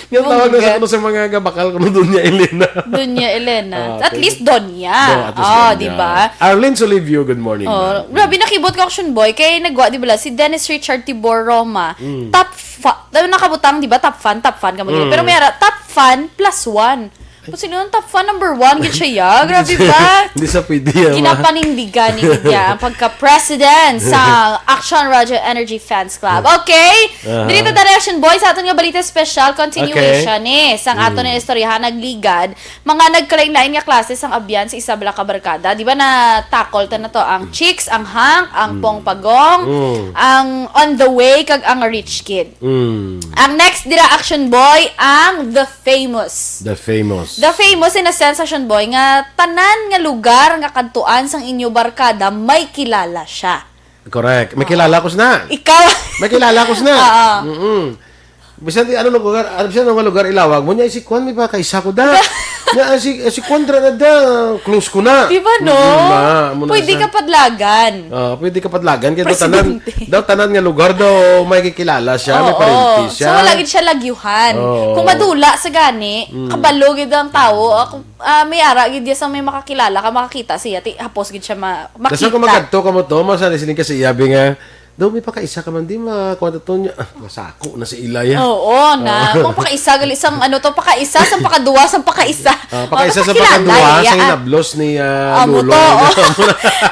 ginatawag na sa Bongga. Kuno sa mga gabakal kuno Doña Elena. Doña Elena. Ah, At okay. least Doña. No, at least Oh, Doña. di ba? Arlene Solivio, good morning, Oh, ma'am. grabe, nakibot ko, Action Boy. Kay nagwa, di ba, si Dennis Richard Tibor Roma. Mm. Top fa-, daw nakabutang, di ba? Top fan, top fan ka mo, di ba? Mm. Pero may ara, top fan plus one. Kung sino ang top fan, number one, gid siya, ya. Grabe ba? Hindi sa pwede, ya, ma. Ginapanindigan ni Lydia ang pagka-president sa Action Roger Energy Fans Club. Okay? Aha. Dito, Direction Boy, sa aton nga balita special, continuation Okay. ni. Sang aton Mm. nga istoryahan, nagligad, mga nagkalain-lain nga klase sang abyan sa isa bala ka barkada. Di ba na-tackle ta na to ang chicks, ang hunk, ang Mm. pongpagong, Mm. ang on the way, kag ang rich kid. Mm. Ang next dira, Action Boy, ang The Famous. The Famous. The Famous in a sense, Action Boy, nga tanan nga lugar nga kadtuan sang inyo barkada may kilala siya. Correct. May Oo. kilala ko sina. Ikaw. May kilala ko sina. Oo. Mm-mm. Bisan di ano lugar, ano, bisan ano nga lugar ilawag mo niya, si Kwan, may pa kaisa ko da. Niya, si, si Kwan, dra na da, close ko na. Di ba, no? Mm, ma, amo na Pwede siya. ka padlagan. Ah, pwede ka padlagan. Kaya daw tanan, Presidente. daw tanan nga lugar daw may kikilala siya, may Oo. parente siya. So, wala gid siya lagyuhan. Oo. Kung madula sa gani, Mm. kabalo gid ang tao. Ako, ah, may ara gid sa may makakilala ka, makakita siya, ti, hapos gid siya ma-, Basta kung makita. magkadto ka mo to, masali siling ka sa iyabi nga, daw may pakaisa ka man, di ma-, kuwan to niya. Ah, masako na si Ilay, ah. Oo, na. Ah. Kung pakaisa, gali, sang ano to, pakaisa, sang pakaduwa, sang pakaisa. Ah, pakaisa Oh, sa kakilala pakadwa, niya, sa ah. hinablos ni, ah, Amo Lolo. to, oh.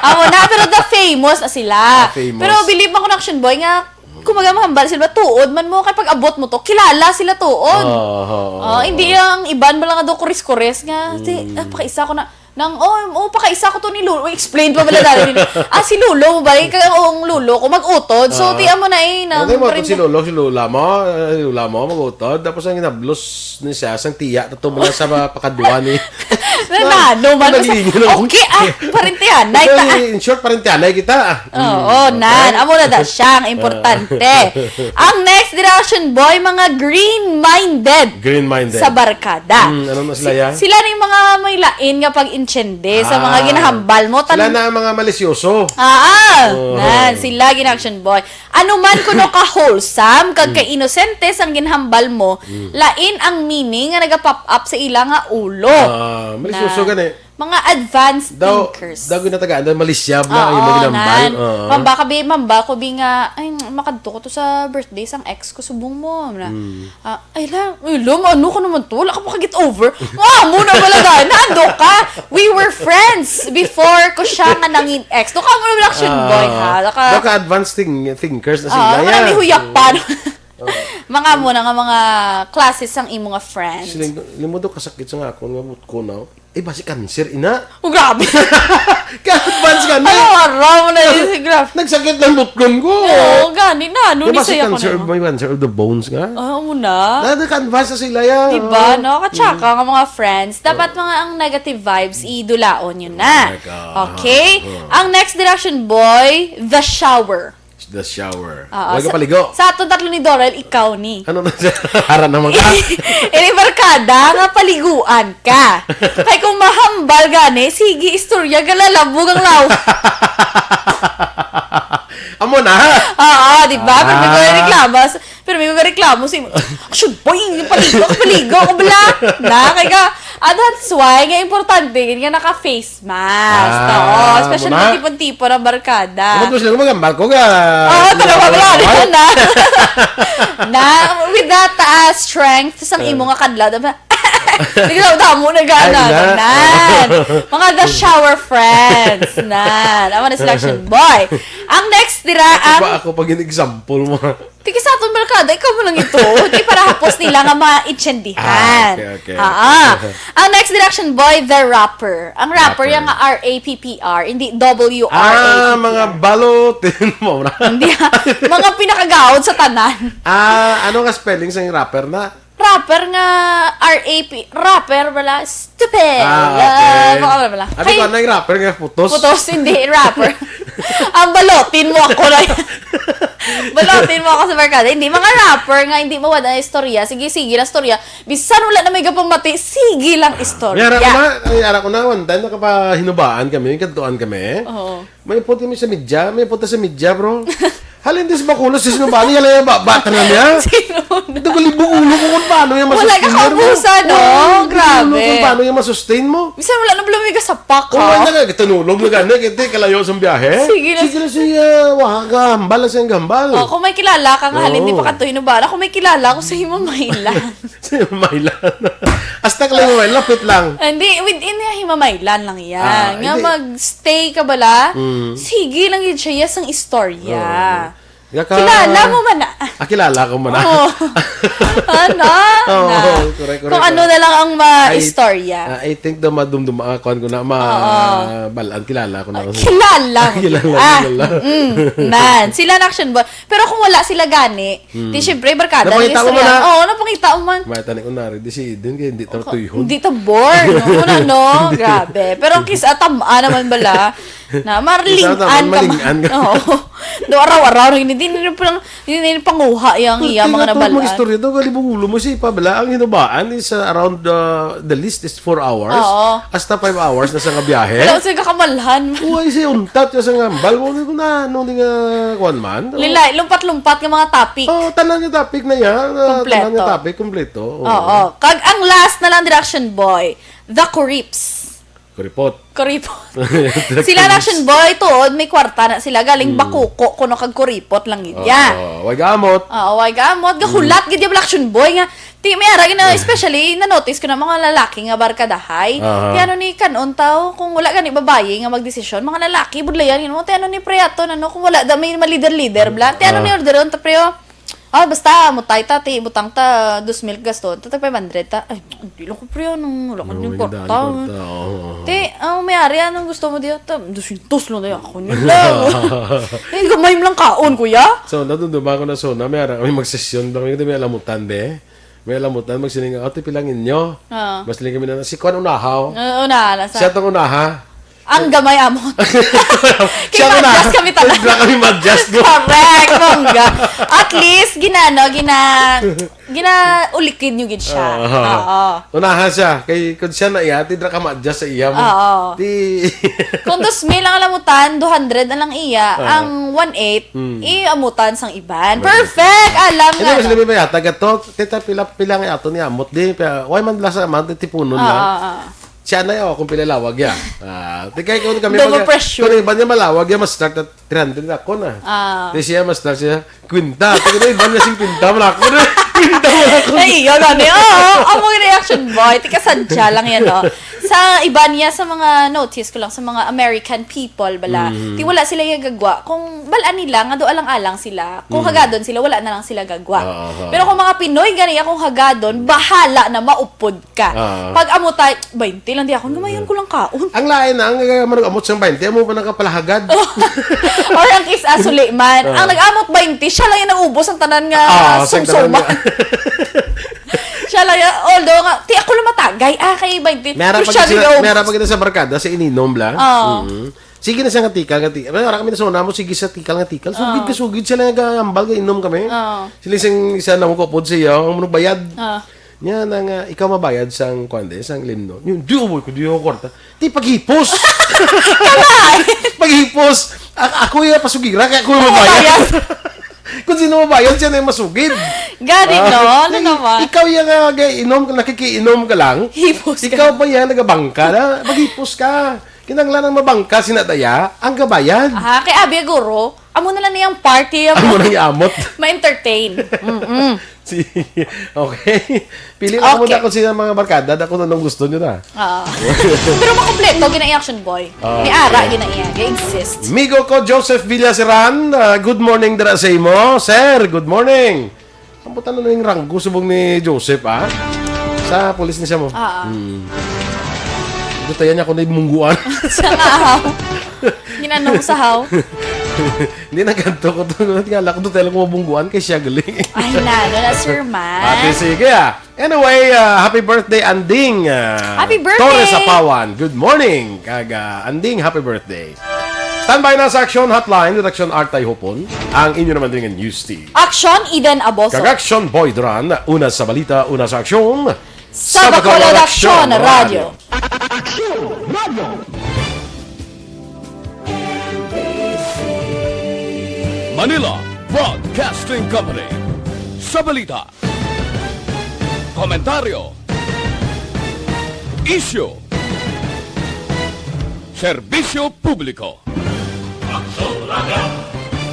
Amo na, pero The Famous na sila. Ah, Famous. Pero believe mo ko na, Action Boy, nga, kumaga mahambal sila, tuod man mo, kay pag-abot mo to, kilala sila tuod. Oo, oo, Oh, oo. hindi ang iban mo lang daw kuris-kuris nga, si, Mm. ah, pakaisa ko na, nang, oh, oh, pakaisa ko to ni Lolo. Explain pa bala dali din. Ah, si Lolo mo ba? Ikaw ang lolo ko, mag-utod. So, Ah. ti amo na eh, nang Ano mo, parang si Lolo, si Lola mo, eh, Lola mo, mag-utod. Tapos ang hinablos ni siya, sang tiya, tato mo na sa mga pakadwa ni Na, na, no, man, Naglingi na. okay, ah, parintihanay ta, ah. In short, parintihanay kita, ah. Oo, Hmm, nan. okay. Amo na da siya ang importante. Ang next direction, boy, mga green-minded Green-minded. sa barkada. Hmm, ano na sila, Si-, ya? sila na yung mga may lain nga pag-intsende sa mga Ah. ginahambal mo. Sila Tan- na ang mga malisyoso. Ah, ah. Oo. Nan, sila gin-action, boy. Ano man kuno ka wholesome, kag Mm. ka-inosente sang ginhambal mo, Mm. lain ang meaning nga naga-pop up sa ila nga ulo. Ah, malisyoso Na gani. Mga advanced Daw, thinkers. Daw ginatagaan, daw malisyab na Oo, ang imong ginambal. nan. Oo. Mamba ka, bi, mamba ko, bi, nga, "Ay, makadto ko to sa birthday sang ex ko, subong mo." Na, Mm. ah, "Ay, la, ay, la, ano ka naman to? Wala ka pa ka-get over." Wa mo na pala, dahil naando ka. We were friends before ko siya nga nangin ex. Doon ka mo naman action boy, ha? Ah, Doon ka, doon ka advanced thing-, thinkers na Oo, sila, mga yan. nihuyapan. Oo. Mga mo na nga mga classes ang imo nga friends. Siling, limod ko kasakit sa nga ako nga buot ko, no? Eh, basi cancer, ina. Oh, grabe. Ka-advance ka na. Ano, araw mo na yun, si Graf. Nagsakit lang butkon ko. Oo, gani na. Ano Di ni ba si saya ko cancer na of, yun? May cancer of the bones nga? Ah, oo na. Na, na-advance na sila yan. Di ba, Oo. no? Katsaka Mm. nga mga friends, dapat Oo. mga ang negative vibes, idulaon yun na. Correct, ah. Okay? Oo. Ang next direction, boy, the shower. The shower. Oo, Huwag ka sa, paligo. sa atong tatlo ni Doral, ikaw ni. Ano na siya? Hara naman ka. Ini barkada nga paliguan ka. Kay kung mahambal gani, sige, istorya, galalabog ang law. Amo na. Oo, di ba? Pero may Ah. mga reklamo. Pero may mga reklamo si, "Should boy, yung paligo, ako paligo, ako bala." Na, kay ka, and that's why, nga importante, nga naka-face mask. Ah, Oo, especially muna. mga tipon-tipon ang barkada. Ano to sila? Magambal ko ka. Oo, talaga, wala Wala. na. Na, with that, ah, strength, sang Ah. imo nga kadlaw, dapat, di ka daw damo na gana, Ay, na. nan. Mga the shower friends, nan. Amo na sila, action boy. Ang next, dira, Ako ang pa, ako pa gin-example mo. Tiki sa aton barkada, ikaw mo lang ito. Di para hapos nila nga maintindihan. Ah, okay, okay. Ah, ah. Ang next direction, boy, the rapper. Ang rapper, Rapper. yung nga R A P P R, hindi W R A P P R. Ah, mga balotin mo na. Hindi, ah. Mga pinakagaod sa tanan. Ah, ano nga spelling sa rapper na? Rapper nga R A P, rapper wala, stupid. Ah, okay. Ah, baka wala, wala. Abi Hey. ko, ano yung rapper nga putos? Putos, hindi, rapper. Ang balotin mo ako na yan. Balotin mo ako sa barkada. Hindi, mga rapper nga hindi mawala na istorya. Sige, sige lang istorya. Bisan wala na may gapamati, sige lang istorya. May ara ko na, ay, ara ko na, one time, nakapahinubaan kami, kadtuan kami. Oo. May punta kami sa media, may punta sa media, bro. Halin, di sa Bacolod, sa Sinubani, halin, ba-, bata na niya. Sino na? Ito, galibong ulo ko kung paano yung Wala ka masustain mo. kaubusan, no? Wala, galibong ulo Grabe. kung paano yung masustain mo. Bisan wala na pala may kasapak, Oo, ha? wala na, tanulog na gani, kaya kalayo sa biyahe. Sige na. Sige na siya, wahang gahambal, lang siyang gahambal. Oh, kung may kilala ka nga, halin, di Oo. pa ka to hinubala. Kung may kilala ko sa imo, mailan. Sa imo, mailan. Hasta ka lang, mailan, lapit lang. Hindi, within nga himamaylan lang yan. Ah, Nga hindi. mag-stay ka bala, Mm. sige lang yun siya, yes, ang istorya. Oo. Nga ka- Kilala mo man na. Ah, kilala ko man na. Oo. Ano? Oo, Na. correct, correct, Kung ano correct. na lang ang I, maistorya. ah, I think daw madumdum-, ah, kuwan ko na, ma-, Oo. balaan, kilala ko na. Ah, kilala mo. Kilala, Ah, kilala. mm, nan. Sila na action boy. Pero kung wala sila gani, Hmm. di syempre, barkada Napangita lang mo istorya. man na. Oo, napangita mo man. May tani ko na rin, di si Eden, kaya hindi Ako, taratuyo. hindi ta bore, no? Wala, no? Grabe. Pero kis-, ah, tama naman bala. Na, marling-an Isa naman, ka ba? maling-an ka. Oo. Do araw-araw, hindi, hindi na pang, hindi na panguha yang iya Hindi mga nga to nabalaan. mag-istorya to, galibong ulo mo, si Pabla, ang hinubaan is, uh, around, uh, the least is four hours. Oo. Hasta five hours na sa nga biyahe. Wala, sige, kakamalhan. Uy, si untat ka sa nga, bal mo, na, ano, di nga, kuwan man. Lilay, lumpat-lumpat nga mga topic. Oh, tanan nga topic na yan. Ah, Kompleto. tanan nga topic, kompleto. Oo. Oo. Kag ang last na lang, direction boy, the Kurips. Kuripot. Kuripot. Sila na, action boy, tuod, may kwarta na sila. Galing Hmm. Bakuko, kuno kag Kuripot lang yun. Oo, Ya. way gamot. Oo, way gamot. Gahulat, Hmm. gid yung action boy nga. Ti, may ara, gina-, Ah. especially, na-notice ko na mga lalaki nga barkadahay. Aha. Ti, ano ni, kanon tao, kung wala gani babayi nga magdesisyon, mga lalaki, budlayan, yun mo, ti, ano ni, pre, ato, ano, kung wala da, may malider-lider, bla. Ti, ano Ah. ni, orderon ta, pre, oh? Ah, basta, mutay ta, ti, butang ta, dos mil gasto. Ta, tag five hundred ta. Ay, hindi lang ko, pre, anong wala ko Ano, yung may kwarta, daan eh. kwarta, oo, oo. Ti, ang may ari, anong gusto mo diyo? Ta, dosyentos lang tayo, ako nila. Eh, gamay mo lang kaon, kuya. So, nadumduman ko na, so, na, may ara kami magsesyon, kami may alamutan, be. May alamutan, magsiling, "Ate, pilang inyo?" Ah. Mas lang kami na, "Si Kwan unahaw." Ah, una, nasa Siya tong unaha. Ang gamay amot. Siya Kay na. ma-adjust kami tanan. Wala kami ma-adjust, no? Correct, bongga. At least, ginano, gina-, ginaulikid nyo gid siya. Oo. Oo. Unahan siya. Kay, kung siya na iya, ti dra ka ma-adjust sa iya mo. Oo. Ti- Kung dos mil ang alamutan, two hundred na lang iya. Oo. Ang one eight, Hmm. iamutan sang iban. Correct. Perfect! Alam Hindi, nga, mas no? labi ba yata? Gato, tita, pila, pila nga ato ni amot? Di, pa, why man lang sa amount, tipunon Oo, lang. oo, oo. Siya na yaw kung pila lawag ya. Ah, di kay kung kami Double mag-, pressure. Kung iban niya malawag ya, mas start at three hundred ako na. Ah. Di siya, mas start siya, kwenta. Di ko na iban niya, singkwenta man ako na. Kwenta man ako. Ay, iyo, gani. Oo, amo nga reaction, boy. Tika sadya lang yan, no? Sa iba niya, sa mga notice ko lang, sa mga American people, bala, Mhm. ti wala sila yung gagwa. Kung balaan nila, nga do alang-alang sila. Kung Mhm. hagadon sila, wala na lang sila gagwa. Oo, oo. Pero kung mga Pinoy, gani, kung hagadon, bahala na, maupod ka. Ah. Pag amo tay, baynte lang di ako, gamayon ko lang kaon. Ang lain na, ang, uh, manag-amot siyang baynte, amo pa nakapalahagad. Or ang kis-a suli man. Ah. Ang nag-amot baynte, siya lang yung naubos ang tanan nga Ah, sa sumsuman. Tanan nga. Siya lang yung, although nga, ti ako lang matagay, ah, kay baynte. Meron Pero pa siya gid sila, nag-aubos. Meron pa gid sa barkada, sa ininom lang. Ah. Mm. Sige na siya nga tikal, nga tikal. Wala kami na sa una mo, sige sa tikal, nga tikal. Sugid Ah. ka, sugid siya lang, nag-aambal, nga inom kami. Ah. Sila sing isa na mo kupod siya, ang manong bayad. Ah. Nya na nga, ikaw mabayad sang, kuwan, di, sang limno. Yun, di, umoy ko, di ako kwarta. Di, paghipos. Paghipos. A-, ako yung pasugira, kaya ako yung mabayad. Mabayad. Kung sino mabayad, siya na yung masugid. Gani, Ah, no? Ano nag-, naman? Ikaw yung, ah, ga-, inom, nakikiinom ka lang. Hipos ka. Ikaw pa yan, nagabangka na. Maghipos ka. Kinanglan ang mabangka, sinadaya, ang gabayad. Ah, kay abi, guro, amo na lang niyang party, Amo nang iamot. Ma-entertain. Mm-mm. Si, okay. Pili lang Okay. muna kung sino ang mga barkada, da kung anong gusto nyo na. Oo. Pero makompleto, gina-action boy. Ah, May ara, okay. gina-iya, exist. Migo ko, Joseph Villaseran, ah, good morning dira sa imo. Sir, good morning. Ang buta na yung ranggo subong ni Joseph, ah. Sa pulis ni siya mo. Ah, ah. Hmm. Dutayan niya ako na yung mungguan. Sa nga, haw. Ginanong sa haw. Hindi na ganito ko to. Nga lang, dutayan lang ko mabungguan kay siya gali. Ay, na, no, na, sir, man. Ate, sige, ah. Anyway, ah, happy birthday, Anding, ah, Happy birthday! Torres Apawan. Good morning, kag, ah, Anding, happy birthday. Standby na sa Action Hotline with Action Artay Hopon, ang inyo naman din nga news team. Action, Eden Aboso. Kag Action Boy Duran, una sa balita, una sa aksyon. Sa Bacolod Action Radio. Action Radio. Manila Broadcasting Company. Sa balita, komentaryo, isyu, serbisyo publiko. Aksyon Radio.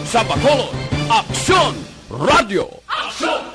Sa Bacolod, Aksyon Radio. Aksyon